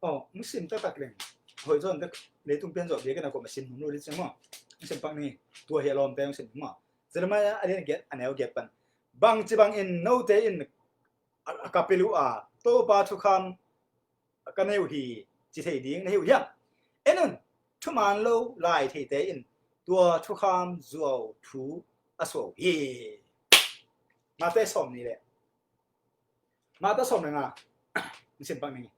Oh, ang sim taktak leng. Hoi zon tak, leitung pian zawh biakinn a kuamah sim nung lo ding ciang maw. Ang sim pak ning, tua hi a lawmte ang sim nung maw. Jeremiah a lian giat, a neu giat pan. Bangci bangin note in a, a ka pil uh a, Topa thukham ka nei uh hi, ci thei ding na hi uh hiam? En un, thuman lo lai theite in tua thukham zuau thu a suah uh hi. Mate sawm ni le, Mate sawm le nga, sim pak ning.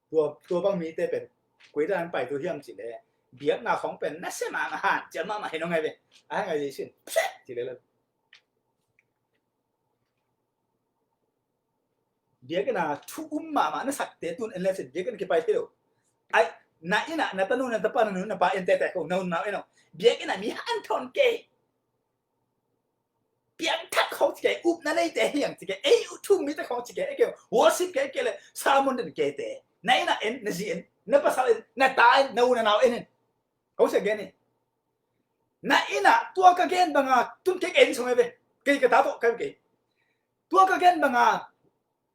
Tua, tua bang mite pen koi dan pai tu hiam ci le, biakna khong pen na sia mahmah, hanciam mahmah hi nong ngai ve. A ngai Jesu in phet ci le lo. Biakinn a thu um mahmah na sakte tun en le cin biakinn kipai thei lo. Ai, na inn ah na tanu, na tapa, na nu, na pa en tete ko, na unau en lo. Biakinn a mi hanthawn kei, piangthak khong ci kei, upna neite hi ang ci kei, ei uh thu um mite khong ci kei, ei kei worship kei, kei le sermon den keite. Na inn ah en, na zi en, na pasal en, na ta en, na u na nau en in. Ko sia gen in. Na inn ah tua ka gen banga tun kei, kei ni sung e ve. Kei ka ta tawh ka kei. Tua ka gen banga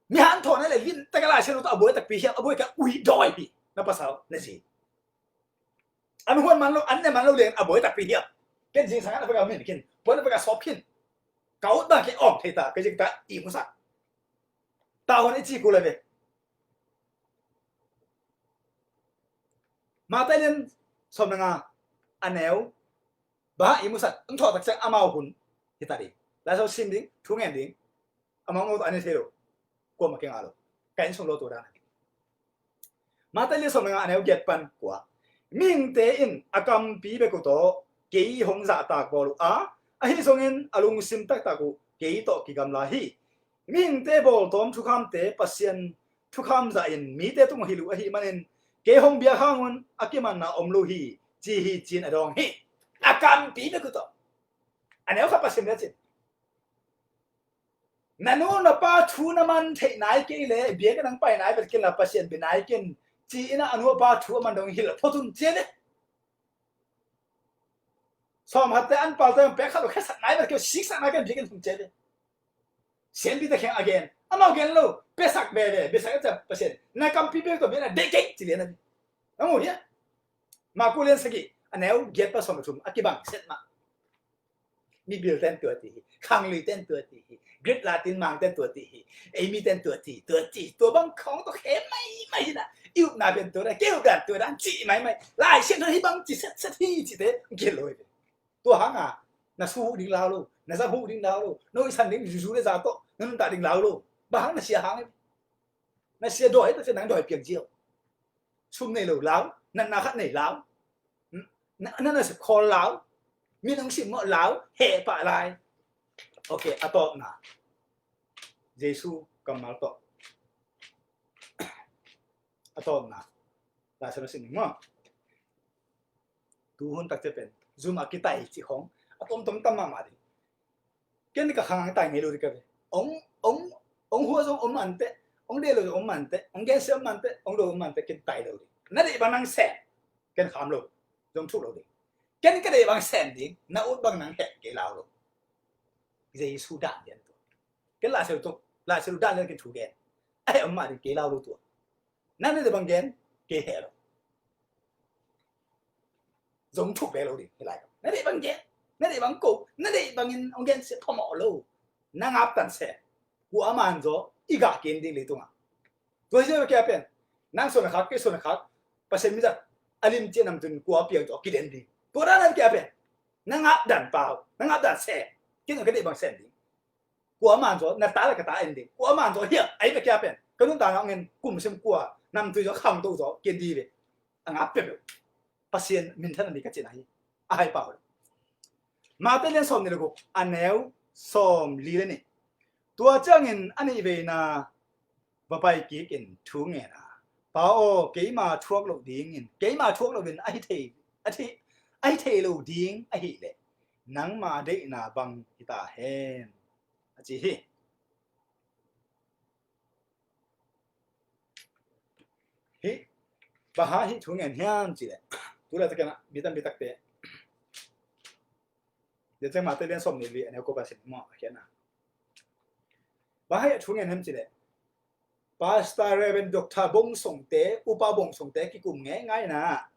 mi hanthawn a le lim tak a Lai Siangtho tawh a buai takpi hiam, a buai ka ui dawi hi. Na pasal, na zi. An huan man lo, an ne man lo liang a buai takpi hiam. Ken zingsang a na peka min kin, puan na peka sawp kin. Ka ut bang kei awng thei ta, ka zing ta i musak. Ta huan i ci ku le ve. Mate lian sawm le nga, a neu, bang i musak, ang thawh tak ciang amau hun hi ta ding. Lai Siangtho sim ding, thu ngen ding. Amau ngau tawh a ni thei lo. Kuamah kei ngah lo. Ka inn sung lo tua dan. Mate lian sawm le nga, a neu giat pan kua. Mihingte in a kampi bek uh tawh kei hong zahtak bawl uh a, ahi zongin a lungsim taktak uh kei tawh kigamla hi. Mihingte bawltawm thukhamte Pasian thukham zahin mite tungah hilh uh ahih manin kei hong biak hangun a kimanna om lo hi, ci hi, ci-in a dawng hi. A kampi bek uh tawh. A neu khat Pasian bia cin. Na nu na pa thu na man theih nai kei le biakinn nang pai nai vet kin la Pasian bia nai kin, ci-in a nu a pa thu a man dong hilh a phot un ci le. Sawm khatte an palte pek khat lo khesak nai vet kei, siksak nai ken biakinn hong ci le. Sianpite kheng a gen, amau gen lo, piasak veve, piasak a ciam Pasian na kampi bek tawh biakinn a deih kei ci lian a. Na mu hia? Maku lian sagih, a neu giat pan sawm le thum, a kibang set mah. Mibil ten tua ti hi, khanglui ten tua ti hi, Greek Latin mang ten tua ti hi, ei mi ten tua ti, tua ti, tua bang khong tua khe maimai hi na, i upna pen tua dan, kei updan tua dan, ci maimai, Lai Siangtho hi bang ci set set hi ci te, gel lo hi. Tua hanga na su huh ding lau lo, na zang huh ding lau lo, no i san ding zuzu le za tawh na nuntak ding lau lo. Bang hang na sia hang hi. Na sia dawi hi ta sia nang dawi piang ziau. Sum nei lo lau, natna khat nei lau. Na, na, na sep khawl lau, min hong simmawh lau, heh pah lai. Ok, a tawpna. Jesu kammal tawh. A tawpna. Lai Siangtho sim ning maw. Tu hun takte pen zum a kitai cih khong a tomtom tam mahmah ding. Ken ka khang tai ngei lo ding ka ve. Ong, ong, ong hua zong om mante, ong dei lo zong om mante, ong gensia om mante, ong do om mante, ken tai lo ding. Na deih bang nang sem, ken kham lo, zong thuk lo ding. Ken ka deih bang sem ding, na ut bang nang heh kei lau lo. Jesu dan lian tua. Ken Lai Siangtho, Lai Siangtho dan lian ken thu gen. A heh om mah ding kei lau lo tua. Nang na deih bang gen, kei heh lo. Zong thuk ve lo ding hi lai. Na deih bang gen, na deih bang ko, na deih bangin hong gen sia phamawh lo. Na ngap tan se. Kua man zaw i gah ken ding leitungah. Tua hi zia kia pen, nang suan a khak, kei suan a khak, Pasian mizat a lim cian nam tun kua piang zaw kiden ding. Tua dan a kia pen, na ngap dan pau, na ngap dan se. Ken ka deih bang sem ding. Kua man zaw na ta le ka ta en ding. Kua man zaw hiam, ai bek kia pen. Ka nuntakna hong en kum sim kua, namtui zaw khangto zaw, ken di ve. A ngap peuhpeuh. Pasian minthan a ni ka cihna hi. A hai pau. Matthai lian sawm nih le guk, a neu sawm li le nih. Tua ciangin a nih veina va pai kikin thu ngen a, Pa aw, keima thuak loh dingin, keima thuak lohin a hi thei, a thi, a hi thei lo ding ahih leh nangma deihna bang hi ta hen, a ci hi. Hih, bang hang hih thu ngen hiam cih leh, tu laitakin ah mi tampi takte, tua ciang Matthai lian sawm nih li a neu kua pan sim maw, a khiatna. Bang hang hih thu ngen hiam cih leh, Pastor, Reverend, Doctor bong songte, upa bong songte kikum ngeingai na.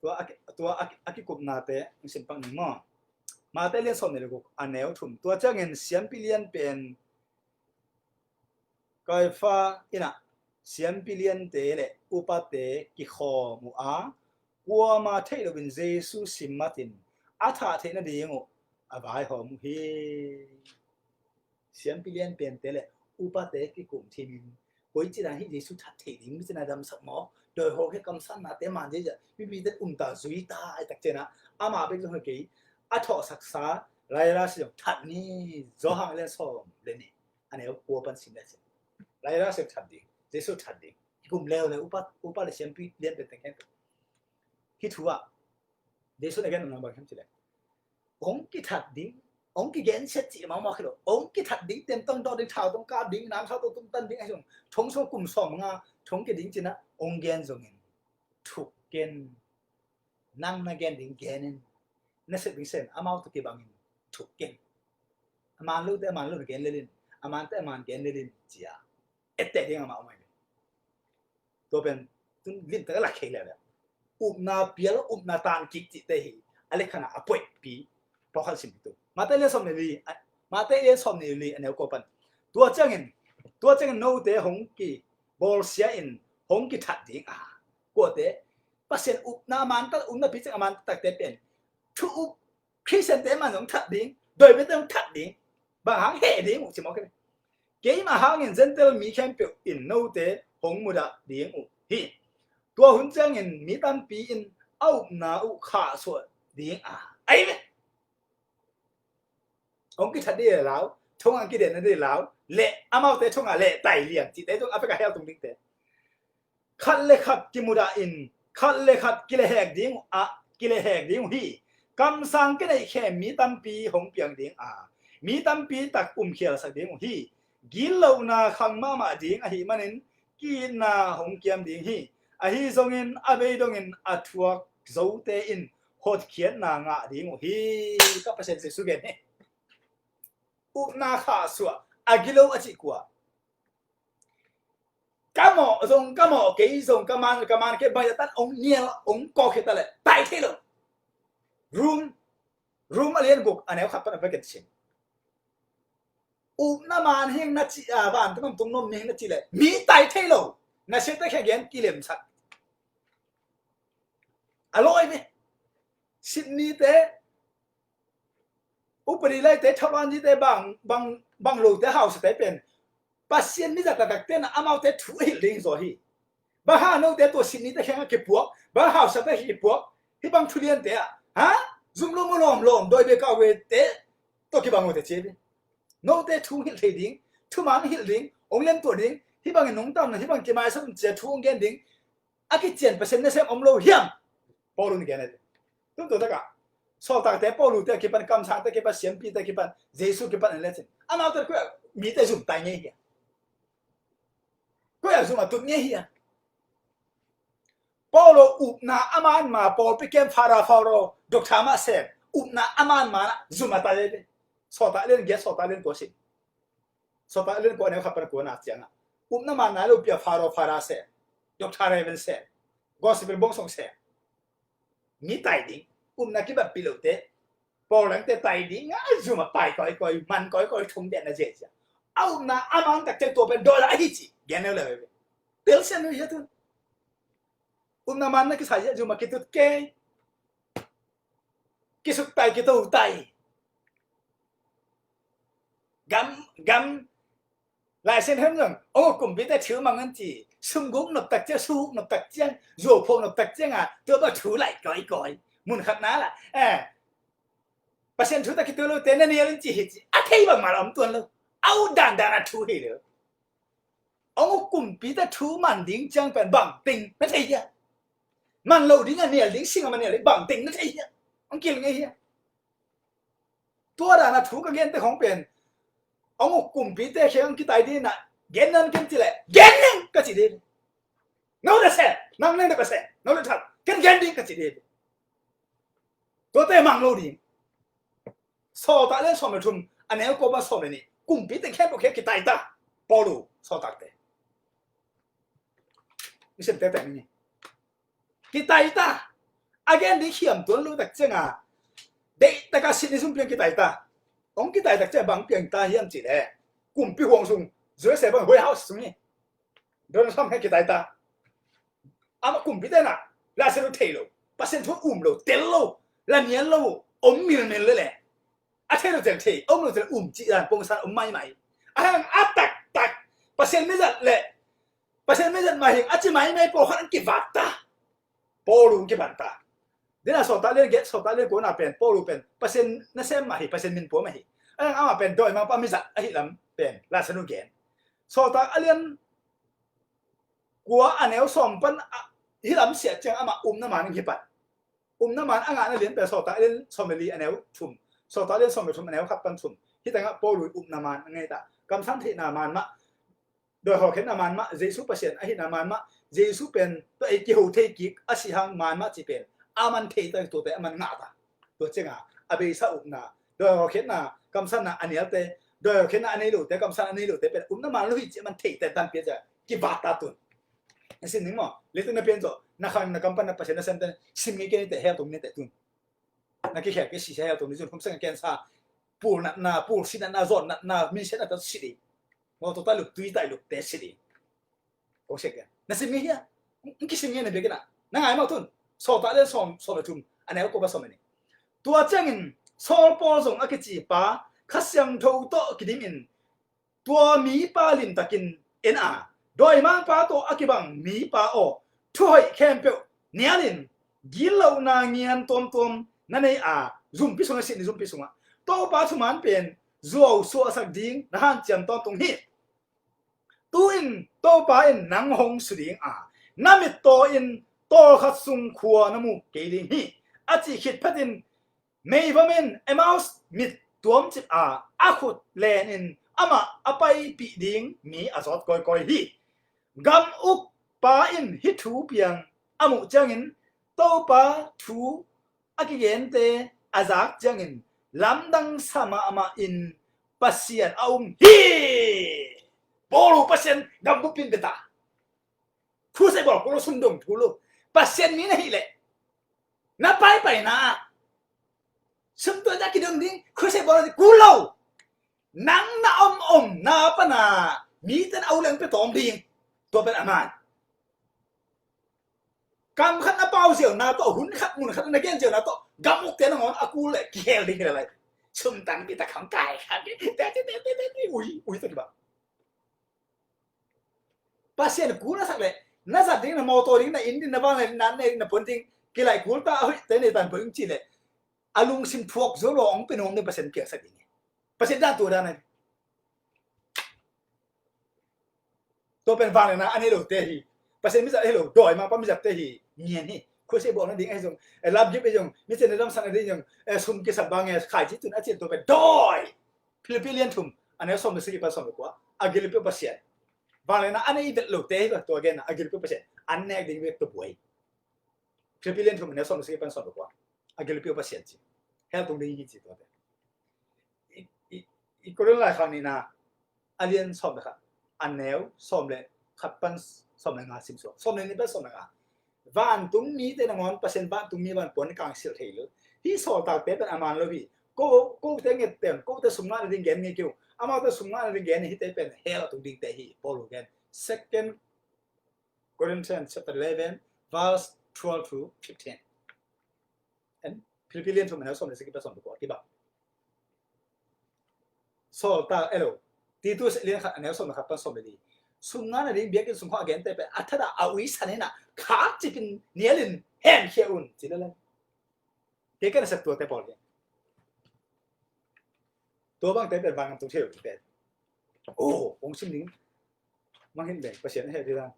Tua a, tua a, a kikupnate hong sim pak ning maw. Matthai lian sawm nih le guk, a neu thum. Tua ciangin siampi lian pen Kaifa in ah siampi liante le upate kikhawm uh a, kuama theih loin Jesu sim matin a thah theih nading uh a vaihawm uh hi. Siampi lian pente le upate kikum thimin, koi cina hi Jesu that thei ding, mi cina damsak maw, dawi hawk he kamsannate man zia zia, mipite umta zuita ai tak cina, ama bek zong hi kei, a thawhsaksa Lairasi zong that ni. Johan lian sawm le nih, a neu kua pan sim le sim. Lairasi that ding, Jesu that ding, kikum leu le upa, upa le siampi lian pente khen. Hih thu ah Jesu na gen nang bang hiam cih leh, hong kithat ding, hong kigensiat cih mahmah khi lo, hong kithat ding, tem tong dawh ding, thau tong kap ding, nam sau tong tumtan ding, ahi zong thong sung kum sawm nga thong kiding cina hong gen zongin thuk ken. Nang na gen ding gen in, na sep ding sem, amau tawh kibangin thuk ken. A man lote a man lo na gen lel in, a mante a man gen lel in, cia etteh ding amah om ahi ve. Tua pen tun limtak a lak khei leh leh, upna pial, upna tan kik cihte hi. A lekhan ah a poihpi pawlkhat sim tu. Matthai lian sawm nih li, a, Matthai lian sawm nih li a neu kua pan. Tua ciangin, tua ciangin note hong kibawlsia in hong kithat ding a, kuate Pasian upna a man tak, upna pi ciang a man takte pen thu up Khristiante man zong that ding, dawimite zong that ding, bang hang heh ding uh ci mawk hi. Keima hangin Gentile mi khempeuh in note hong mudah ding uh hi. Tua hun ciangin mi tampi in a upna uh khahsuah ding a, ahi ve. Hong kithat ding le lau, thong ang kidenna ding le lau, le amaute thong a lehtai liang cihte zong a pek a hell tung dingte. Khat le khat kimudah in, khat le khat kilehhek ding uh a, kilehhek ding uh hi. Kamsang kineih khem mi tampi hong piang ding a, mi tampi tak umkhialsak ding uh hi. Gitlohna khang mahmah ding ahih manin ki-itna hong kiam ding hi. Ahi zongin a bei dongin a thuak zote in hotkhiatna ngah ding uh hi. Ka Pasian Jesu gen hi. Upna khahsuah, a gilo a cih kua? Ka mawh zong ka mawh kei, zong ka man, ka man kei, bang zah tan ong nial, ong kawk hi ta leh tai thei lo. Rom, Rom a lian guk a neu khat pan a va gen sin. Upna man hing na cih a, vantung tung nom hing na cih leh mi tai thei lo. Na siate khia gen kilemsak. A lawi ve. Sitnite, upadi laite, thawlan zite, bang, bang, bang lote hausate pen Pasian mizat taktakte na amaute thu a hilh ding zaw hi. Bang hang note tua sitnite kheng a kipuak, bang hausate kipuak, hih bang thuliante ah, ha? Zum lo mu lawmlawm, dawi be kau bete tawh kibang ute ci hi. Note thu hilh thei ding, thuman hilh ding, ong lemtuah ding, hih bangin nungtamna, hih bang kimaisak un cia thu ong gen ding, a kician Pasian nasem om lo hiam? Paul in gen a, tun tua takah sawltakte, Paulute a kipan, kamsangte a kipan, siampite a kipan, Jesu kipan en lecin, amaute koi ah mite zum tai ngei hia? Koi ah zum a tut ngei hia? Paulo upna a man ma pawlpi kem, Fara, Faro, doctor mah sem, upna a man ma na zum a tai ve. Sawltak lian giat, Sawltak lian kua sim. Sawltak lian kua neu khat pan kua na ciangah, upna man na lo pia Faro, Fara sem, doctor, reverend sem, gospel bawngsong sem. Mi tai ding, upna kibapih lote, pawlangte tai ding a zum a pai kawikawi, man kawikawi thong den na zia zia. A upna a man tak ciang tua pen dawi la ahi ci gen neu le ve. Tel sian neu hi a tun. Upna man na kisai zia zum a kitut kei. Kisuk tai, kito tai. Gam, gam, Lai Siangtho zong, oh, kumpite thu mang an ci, sumguk nop tak ciang, suk nop tak ciang, zuau phuak nop tak ciang a, tua bang thu lai kawikawi. Mun khat na la, eh, Pasian thu tak kitu lote na nial in ci hi ci, a thei bangmah la om tuan lo. A ut dandan a thu hi lo. Hong uk kumpite thu man ding ciang pen bang teng na thei hia? Man lo ding a nial ding, sing a man nial ding bang teng na thei hia? Hong kil ngei hia? Tua dan a thu ka gente khong pen, hong uk kumpite kheng kitai ding na, gen nan ken ci leh, gen ning ka ci ding. No da se, nang neng da ka se, no da thak, ken gen ding ka ci ding. Tuate mang lo ding. Sawltak lian sawm le thum, a neu kua pan sawm le nih, kumpi teng khempeuh khia kitai ta. Paulu, sawltakte. Mission te teng ni. Kitai ta. A gen ding hiam tuan lo tak ciang a, deih taka sit ni zum piang kitai ta. Hong kitai tak ciang bang piang ta hiam ci leh, kumpi huang sung, Jerusalem bang White House sung ni. Donald Trump he kitai ta. Amah kumpite na, Lazarus thei lo, Pasian thu um lo, tel lo, la nial lo, om milmil le le. A thei lo tel thei, om lo tel um ci dan pongsan om maimai. A hang a taktak, Pasian mizat le, Pasian mizat mah hing a ci maimai pawlkhat an kivat ta. Paulu kipan ta. Dena sawltak lian giat, sawltak lian kua na pen, Paulu pen Pasian nasem mah hi, Pasian min pua mah hi. A hang amah pen dawimangpa mizat ahi lam pen Lazarus gen. Sawltak a lian kua a neu sawm pan a, hih lam siah ciang amah upna man in hi pan. Upna man a ngahna lian pen Sawltak a lian sawm le li a neu thum, Sawltak a lian sawm le thum a neu khat pan thum. Hih tengah Paulu upna man a ngei ta. Kamsan theihna man mah, dawi hawlkhiatna man mah, Jesu Pasian ahihna man mah, Jesu pen tua ei kiho thei kik a si hang man mah ci pen a man thei ta, tuate a man ngah ta. Tua ciangah a beisa upna, dawi hawlkhiatna, kamsanna a nialte, dawi hawlkhiatna a nei lote, kamsan a nei lote pen upna man lo hi ci a man thei te dan pia cia kivat ta tun. Na sin ning maw? Leitung na pian zawh, na khang na kam pan na Pasian na sem te sim ngei kei ni te, hell tung ni te tun. Na kikhel kei sisia hell tung ni tun, khum seng a kensa, pul natna, pul si natna, zawt natna, min siat natna si ding. Maw, tua tai luk, tui tai luk te si ding. Kong siak kei. Na sim ngei hia? Ng kisim ngei na biakinn ah. Na ngai maw tun? Sawltak lian sawm, sawm le thum. A neu kua pan sawm le nih. Tua ciangin Saul Paul zong a kici pa Kha Siangtho tawh kidim in tua mipa limtakin en a, dawimangpa tawh a kibang mipa aw, thuhoih khempeuh nialin, gitlohna ngian tuamtuam na nei a, zumpi sungah, sit ni zumpi sungah Topa thuman pen zuau suahsak ding na hanciam tawntung hi. Tu-in Topa in nang hong su ding a, na mittaw in tawlkhat sung khua na mu kei ding hi, a cih khit phetin meivam in Emmaus mit tuamcip a, a khut len in amah a paipih ding mi a zawt kawikawi hi. Gam uk pa in hih thu piang a muh ciangin Topa thu a kigente a zak ciangin lamdang sa mahmah in Pasian a um hi. Bawl uh, Pasian gam bup in bia ta. Crusade bawl kul lo, sum dong kul lo. Pasian mi na hih leh na paipaina ah sum tua a kidong ding, crusade bawl kul lo. Nang na om omna pana mite na a uh leng pia tawm ding. Tua pen a man. Kam khat na pau ziauna tawh, hun khat mun khat na gen ziauna tawh, gam ukte nangawn a kul leh kihel ding hi lai. Sum tangpi tak kham kai khat, ui, ui, tak ba. Pasian kul na sak leh na zat ding, na mawtaw ding, na inn ding, na vangliatna, na nek na puan ding kilaih kul ta, a hoihte nei tan peuh ing cih leh a lungsim thuak zo lo hong pia nuam ding Pasian piaksak ding hi. Pasian dan tua dan ahi. Tua pen vangliatna a nei lote hi. Pasian mizat ahi lo, dawimangpa mizatte hi. Ngian hi. Crusade bawlna ding ahi zong, eh, love gift ahi zong, mi cihna damsakna ding zong, eh, sum kisap bang e, khaici tun a cih, tua pen dawi. Philippi lian thum, a neu sawm le sagih pan sawm le kua. A gilpi Pasian. Vangliatna a nei vet lote hi lo, tua genna a gilpi Pasian. An nek ding bek tua buai. Philippi lian thum a neu sawm le sagih pan sawm le kua. A gilpi uh Pasian ci. Hell tung ding hi ci tuate. I, i, i Korin laikhak nihna a lian sawm le khat a neu sawm le khat pan sawm le nga sim suak. Sawm le nih pan sawm le nga. Vantung mite nangawn Pasian vantung mi vanpuan kang silh thei lo. Hih sawltakte pen a man lo hi. Ko, kote nget pen, kote sum ngahna ding gen ngei kei uh. Amaute sum ngahna ding gen hite pen hell a tung dingte hi. Paul uh gen. Second Corinthians chapter eleven, verse twelve to fifteen. And Philippi lian thum a neu sawm le sagih pan sawm le kua kibang. Sawltak elo. Titus lian khat a neu sawm le khat pan sawm le li. Sum ngahna ding biakinn sung khawng a gente pen a thadah a uisan in a khakcip in nial in hemkhia un ci lel. Kei ka nasep tuate pawl hi. Tua bangte pen vangam tung thei lo pen. Oh, hong sim ding. Manghin leng Pasian a heh ding a.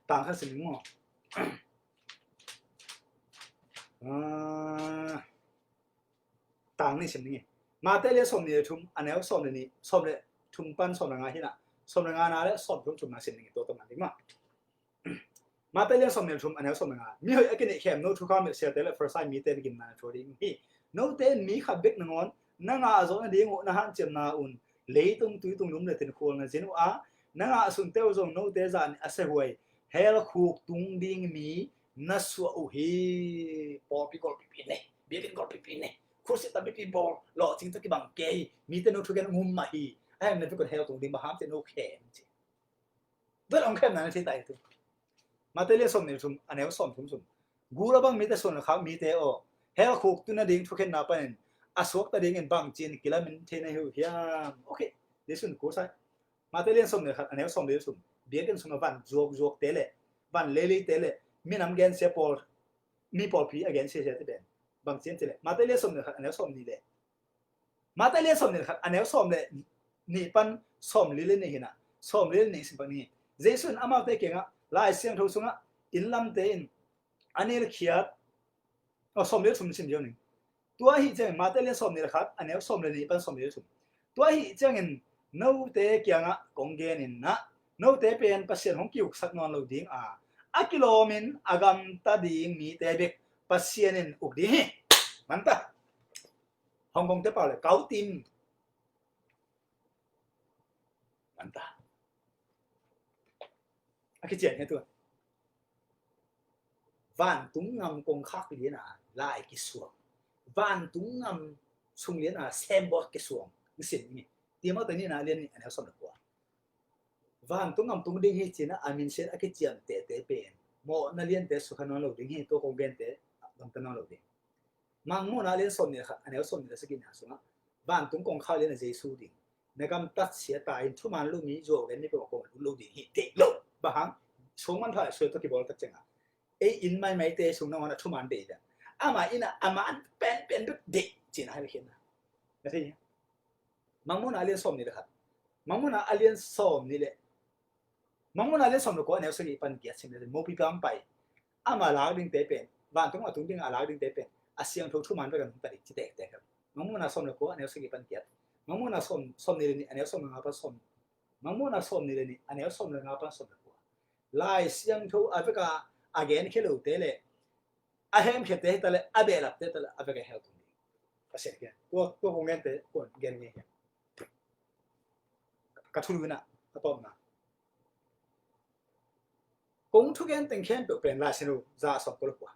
Tang khat sim ding maw. Ah, tang nih sim ding hi. Mate lian sawm nih le thum a neu sawm le nih, sawm le thum pan sawm le nga hi na. Sawm le nga na le sawm thum thum na sim ding hi, tua tawh man ding maw. Mate lian sawm nih le thum a neu sawm le nga. Mi hoih a kineih khemno thukham le siate le Farisai mite na gimna na thua ding hi. Note in mi khat bek nangawn na ngah zawh nading uh na hanciamna un leitung tuitung lum le tinkhual na zin uh a, na ngah sunte uh zong note zah nih a siahuai hell khuk tung ding mi na suah uh hi. Pawlpi golpipi nei, biakinn golpipi nei, khutsit tampipi bawl, lawhcing tawh kibang kei, mite no thugen ngum mah hi. A heng na vekun hell tung ding bang ham ci, no khem ci. Vel hong khemna na thei ta hi tu. Mate lian sawm nih le thum a neu sawm thum sung. Gul a bang mite suan le khak mite aw, hell khuk tun nading thukhenna panin a suakta dingin bangci-in kilamin thei na hi uh hiam? Ok. Jesuh in kul sai. Mate lian sawm nih le khat a neu sawm le thum. Biakinn sungah van zuakzuakte le van leileite le minam gensia pawl, mi pawlpi a gensiasiate pen bangci-in ci le. Mate lian sawm nih le khat a neu sawm nih le Mate lian sawm nih le khat a neu sawm le nih pan sawm li le nih hi na. Sawm li le nih sim pak ni. Jesuh in amaute kiangah Lai Siangtho sungah inn lamte in a nilkhiat, aw, sawm li le thum sim ziau ning. Tua ahih ciangin Mate lian sawm nih le khat a neu sawm le nih pan sawm li le thum. Tua ahih ciangin note kiangah kong gen in na, note pen Pasian hong kiuksak nawn lo ding a, a kilawmin a gamta ding mite bek Pasian in uk ding hi. Manta. Hong Kong te pau le kau tim. Manta. A kician hi tu. Vantung ngam kongkhak liana lai kisuang. Vantung ngam sung liana sembawt kisuang. Nisin ni. Timau te nihna lian nih a neu sawm le kua. Vantung ngam tung ding hi cina a minsen a kiciam tete pen mawhna liante sukha nawn lo ding hi, tua kong gente gamta nawn lo ding. Mangmuhna lian sawm nih le khat a neu sawm nih le sagihna sungah vantung kongkhak liana Jesu ding. Na gamtat sia ta in thuman lo mi zuau gen mi peuhmah kong lut lo ding hi, deih lo. Bang hang? Suang manpha suai tawh kibawl tak ciangah ei inn maimaite sung nangawn a thuman deih dah. Amah inn ah a man penpen bek deih cina hai khiatna. Na thei hia? Mangmuhna a lian sawm nih le khat. Mangmuhna a lian sawm nih le Mangmuhna a lian sawm le kua a neu sagih pan giat sim le mopi pang pai. Ama lak dingte pen, vantung a tung dinga a lak dingte pen a siangtho thuman bek a nungta ding ci tektek. Mangmuhna sawm le kua a neu sagih pan giat. Mangmuhna sawm, sawm nih le nih a neu sawm le nga pan sawm. Mangmuhna sawm nih le nih a neu sawm le nga pan sawm le kua. Lai Siangtho a veka a genkhia lote le a hemkhiate hi ta le a behlapte ta le a veka hell tung ding. Pasian gen. Tua, tua kong gente kong gen ngei hi. Ka thulu in ah a tawpna. Kong thugen teng khempeuh pen Lai Siangtho za sawm kua le kua.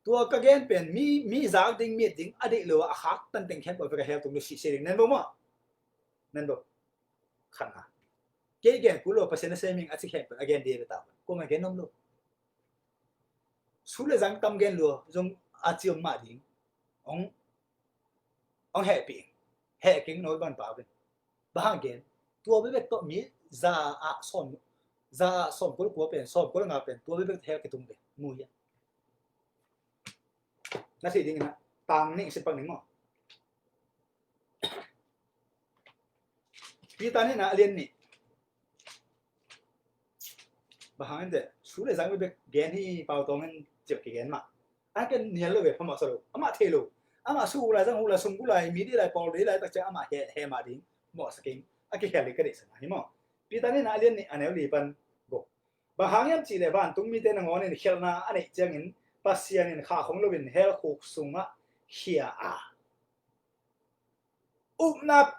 Tua ka gen pen mi, mi zak ding, mi et ding a deih lo a khak tan teng khempeuh veka hell tung lo sihsia ding. Nen bo maw? Nen bo. Khatna. Kei gen kul lo, Pasian a sem ing a ci khempeuh a gen ding a bia ta. Kuamah gen nuam lo. Su le zang tam gen lua zong a ci om mah ding. Ong, ong hehpih. Heh keng nawi ban pau pen. Bang hang gen? Tua bekbek tawh mi za ah sawm, za ah sawm kua le kua pen, sawm kua le nga pen tua bekbek hell kitung ve. Mu hia? Na thei ding in ah tang nih sim pak ning maw? Peter nihna a lian nih. Bang hang in teh, su le zang bekbek gen hi, pau tawng in ciah kigen mah. A ken nial lo ve, phamawh sa lo. Amah thei lo. Amah su hu lai, zang hu lai, sum hu lai, mi deih lai, pawl deih lai tak ciang amah he, he mah ding. Mawh sa keng. A kikhial ding ka deihsak mah hi maw? Peter nihna a lian nih a neu li pan guk. Bang hang hiam cih leh vantung mite nangawn in khialhna a neih ciangin Pasian in khahkhong loin hell khuk sungah khia a, upna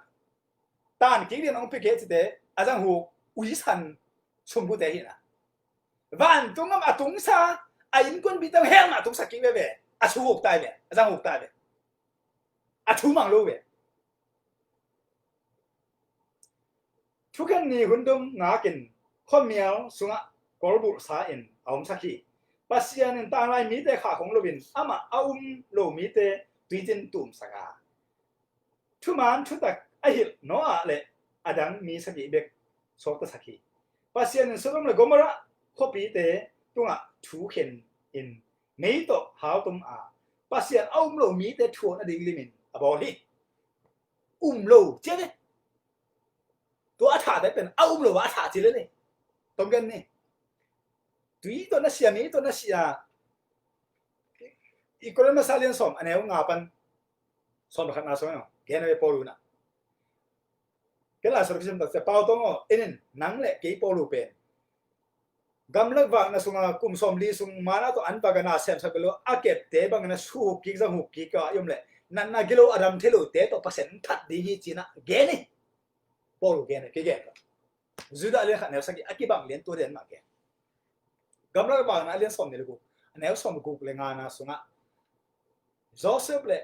tan kik dingin hong pia kei cite, a zanghuk uisan sumgute hi na. Vantung gam a tungsa, a innkuanpihte hell mah tungsak kik veve. A thu huk tai ve, a zanghuk tai ve. A thu mang lo ve. Thukhen ni hun dum ngakin khuamial sungah kolbulhsa in a omsak hi. Pasian in tanglai mite khahkhong loin amah a um lo mite tuicin tumsak a, thuman thutak a hilh Noah le a dang mi sagih bek suaktasak hi. Pasian in Sodom le Gomorrah khuapite tungah thu khen in mei tawh hautum a, Pasian a um lo mite thuak nading limin a bawl hi. Um lo cia ve. Tua a thate pen a um lo a tha ci le le. Tom gen ni. Tui tawh na sia, mei tawh na sia. I Korin masa lian sawm a neu nga pan sawm le khatna sung gen ve Paul unah. Kei la sawm le khat sia Paul tong aw, en in, nang le kei Paul u pen gamlak vakna sunga kum sawmli sung mana tawh an vak a na semsak belo a kepte bangin a suhuk kik zanghuk kik a i om leh natna gilo a dam thei lote tawh Pasian that ding hi cinah gen hi. Paul gen a kigen lo. Judah lian khat neu sagih a kibang lian tua lian mah gen. Gamlak vakna a lian sawmnih le guk, a neu sawm le guk le ngana sungah Joseph le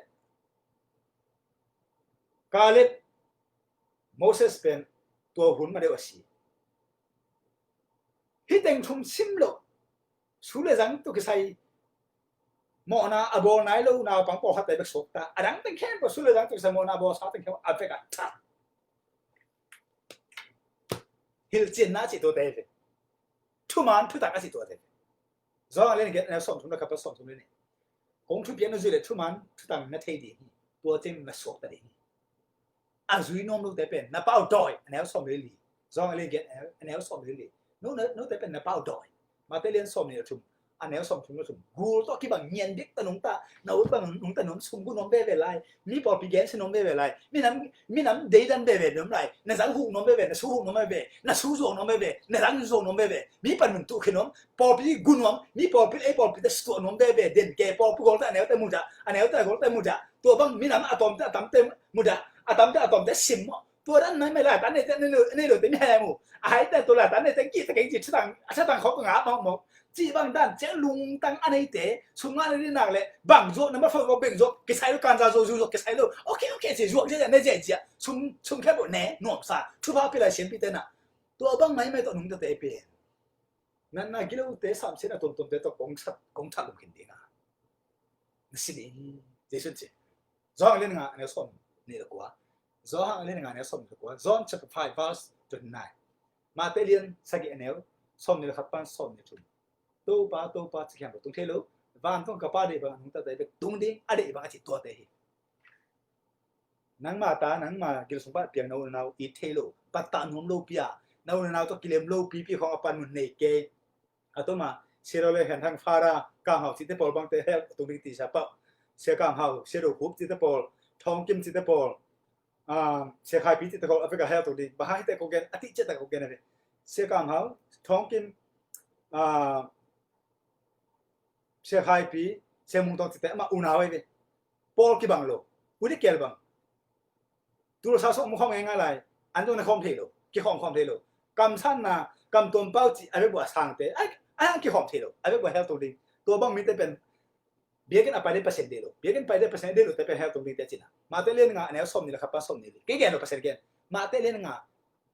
Caleb, Moses pen tua hun ma deuh a si. Hih teng thum sim lo, su le zang tawh kisai mawhna a bawl nai lo naupang pawlkhatte bek suakta. A dang teng khempeuh su le zang tawh kisai mawhna a bawlsa teng khempeuh a vek a that. Hilhcinna a cih tuate hi ve. Thuman thutak a cih tuate hi ve. Johan a lian giat a neu sawmthum le khat pan sawmthum le nih. Kong thupiak na zuih le thuman thutak na thei ding hi. Tua ciang na suakta ding hi. A zui nuam lote pen na pau dawi, a neu sawm le li. Johan a lian giat a neu sawm le li. No, no, note pen na pau dawi. Mate lian sawmnih le thum a neu sawmthum le thum. Gul tawh kibang ngian bik ta nungta, na ut bang nungta nuam, sum gu nuam veve lai. Mi pawlpi gensia nuam veve lai. Minam, minam deidan veve nuam lai. Na zang huk nuam veve, na su huk nuam veve, na su zuak nuam veve, na zang zuak nuam veve. Mi panmun tuh khe nuam, pawlpi gu nuam, mi pawlpi ei pawlpi te sutuah nuam veve. Den ke pawlpi gol te a neu te mudah, a neu te gol te mudah. Tua bang minam a tawm te a tam te mudah, a tam te a tawm te sim maw. Tua dan mai mai lai tan nei te nei lo, nei lo te mi hai mu. A hai te tua lai tan nei te ki te keng ci thatang, a thatang khawk nga mawk mawk. Ci bang dan ciang lungtang a neite sum nga nei nak le bang zuak na ma fo beng zuak kisai lo, kanza zuak zuak kisai lo. Ok ok ci zuak zia ne zia zia sum sum khe bo ne nuam sa. Thupha pi lai siam pi te na. Tua bang mai mai tawh nungta te pi. Natna gilote samsiatna tuamtuamte tawh kong that, kong that lum khin ding a. Na si ding hi, Jesuh ci. Johan lian nga a neu sawm nih le kua. Johan lian nga a neu sawm nih le kua. John chapter five verse twenty-nine. Mate lian sagih a neu sawm nih le khat pan sawm nih le thum. Topa, Topa ci khempeuh tung thei lo. Vantung ka Pa deih bang a nungtate bek tung ding, a deih bang a ci tuate hi. Nangma ta, nangma gil sung pan piang na u na nau it thei lo, pattah nuam lopi a, na u na nau tawh kilem lopipi khawng a panmun nei kei. A tuma Sia Lawng le Khen Thang, Fara Kam Hau cihte pawl bangte hell tung ding ti sa pau. Sia Kam Hau, Sia Do Khup cihte pawl, Thawng Kim cihte pawl, ah, Sia Khai Pi cihte pawl a vek a hell tung ding. Bang hang hihte ko gen, a tih ciat tak ko gen a ve. Sia Kam Hau, Thawng Kim, ah, Sia Khai Pi, Sia Mung Tawng cihte amah unau ahi ve. Pawl kibang lo. U dih kel bang. Tulsa sung mu khawm ngai ngai lai. An zong na khawm thei lo. Kikhawm khawm thei lo. Kamsanna, kam tuam pau cih a vek bua sangte. Ai, ai, kikhawm thei lo. A vek bua hell tung ding. Tua bang mite pen biakinn a pai le Pasian deih lo. Biakinn pai le Pasian deih lo te pen hell tung ding te cina. Mate lian nga a neu sawm nih le khat pan sawm nih le. Kei gen lo Pasian gen. Mate lian nga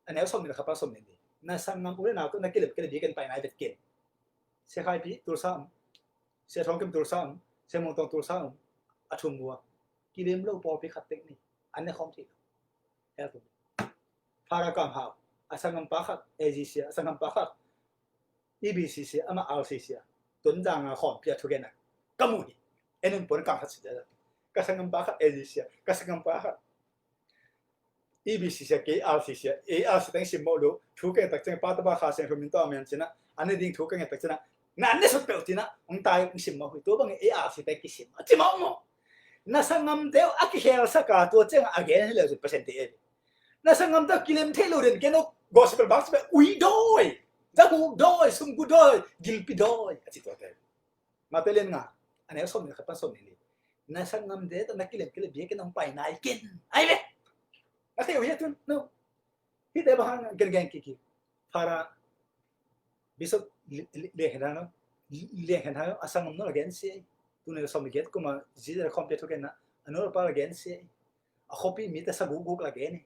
a neu sawm nih le khat pan sawm nih le. Na sanggam u le nau tawh na kilem kei le biakinn pai nai vet ken. Sia Khai Pi Tulsa um, Sia Thawng Kim Tulsa um, Sia Mung Tawng Tulsa um, a thum vua. Kilem lo pawlpi khat tek ni, an ne khawm thei lo. Hell tung. Fara Kam Hau, a sanggampa khat A G C a, a sanggampa khat E B C C a, amah R C C a. Tonzang a khawmpi a thugen a ka mu hi. En un puan kang khat si dada. Ka sanggampa khat A G C a, ka sanggampa khat E B C C a, kei R C C a, ei R C teng sim mawh lo, thu keng tak ciang pa tapa Kha Siangtho min tawh a mian cina, an ne ding thu keng tak cina, na an ne sut peuh cina, hong tai hong sim mawh hi, tua bang ei R C teng kisim a ci mawh mawh. Na sanggamte uh a kikhelsak a, tua ciang a gen hi leu cin Pasian te e. Na sanggamte uh kilem thei lo den ken uh gospel bang si peuh ui dawi, zagu dawi, sumgu dawi, gilpi dawi a ci tua te. Mate lian nga, a neu sawmnih khat pan sawmnih li. Na sanggamte tawh na kilem kilem biakinn hong pai nai ken. Ai ve. A thei uh hi a tun no. Hihte bang hang gen gen kiki. Father Bishop Lian Khen Hang no. Lian Khen Hang a sanggam no la gen si. Tun a sawmnih giat kum a zi de khawm pia thugenna a no la pa la gen si. A khuapi mite sa gukguk la gen hi.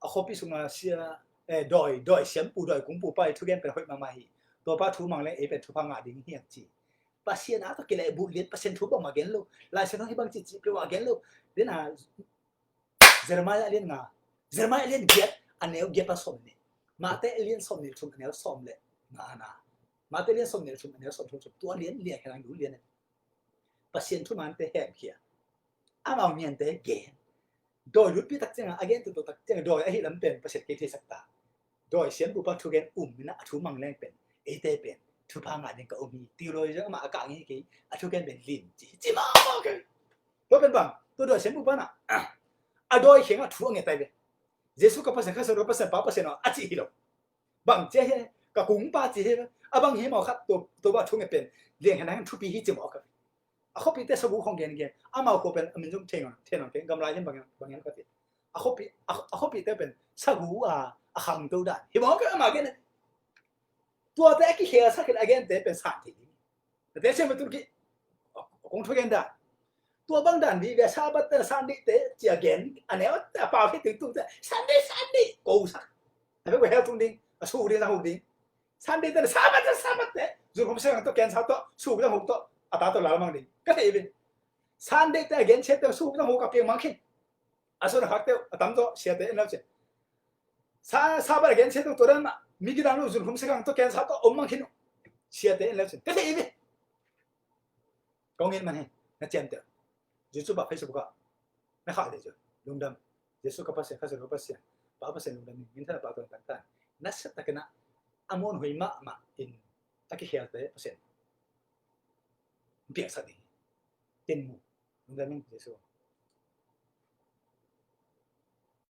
A khuapi sunga sia, eh, dawi, dawi siampu, dawi kungpu pa i thugen pen hoih mahmah hi. Tua pa thu mang leng ei pen thupha ngah ding hi hang ci. Pasian a tawh kilehbulh lian, Pasian thu bangmah gen lo. Lai Siangtho hih bang ci ci peuhmah gen lo. Dena Jeremiah lian nga, Jeremiah lian giat, a neu giat pan sawmnih. Mate lian sawmnih thum, a neu sawm le nga na. Mate lian sawmnih thum, a neu sawm thum thum. Tua lian lian khen ang du lian. Pasian thumante hemkhia. Amau niante gen. Dawi lutpi tak ciangin a gen tutu tak ciangin dawi ahi lam pen Pasian kei theisak ta. Dawi siampu pa thugen um ina a thu mang leng pen eite pen thupha ngah ding ka um hi. Theology amah a kah ngei kei a thugen pen lim ci. Ci mawk mawk kei. Tua pen bang, tua dawi siampu pa na a dawi khengah thu a nget ai ve. Jesu ka Pasian, Kha Siangtho ka Pasian, Pa Pasian aw a cih hi lo. Bang ci a hi, ka kungpa ci hi, a bang hi mawk khat tua, tua bang thu nge pen, Lian Khen Hang thupi hi ci mawk khat. A khuapite sagu khong gen gen, amau khua pen, a min zong thei ngon, thei ngon keng, gamlai gen bang, bang gen khat hi. A khuapi, a, a khuapite pen, sagu a, a khangto dan. Hi mawk khat ama gen. Tuate a kikhel sak khel a gente pen san thei ding. Te siam tun ki kong thugen dan. Tua bang dan vive Sabbath te Sunday te cia gen a neu a pau hi ting tung te Sunday Sunday ko sak. A pe ko hel tung ding a su ding a hu ding. Sunday te Sabbath te Sabbath te zun hum se to ken sa to su ding hu to a ta to la mang ding. Ka thei ve. Sunday te a gen se te su ding hu ka piang mang khin. A sun a khak teuh a tam tawh siate en lo cin. Sa, Sabbath a gen sia tawh tua dan mah mi kidang lo zun hum sekang tawh ken sa tawh om mang khin uh. Siate en lo cin. Ka thei ve. Kong en man he. Na ciam teuh. Zun cu bah Facebook ah. Na khah teh cu. Lungdam. Jesu ka Pasian, Kha Siangtho ka Pasian. Pa Pasian lungdam in. Min thana pa tuan tangtan. Na set takin a muan hui mahmah in a kikhelte Pasian. Piaksak ding. Tin mu. Lungdam in Jesu.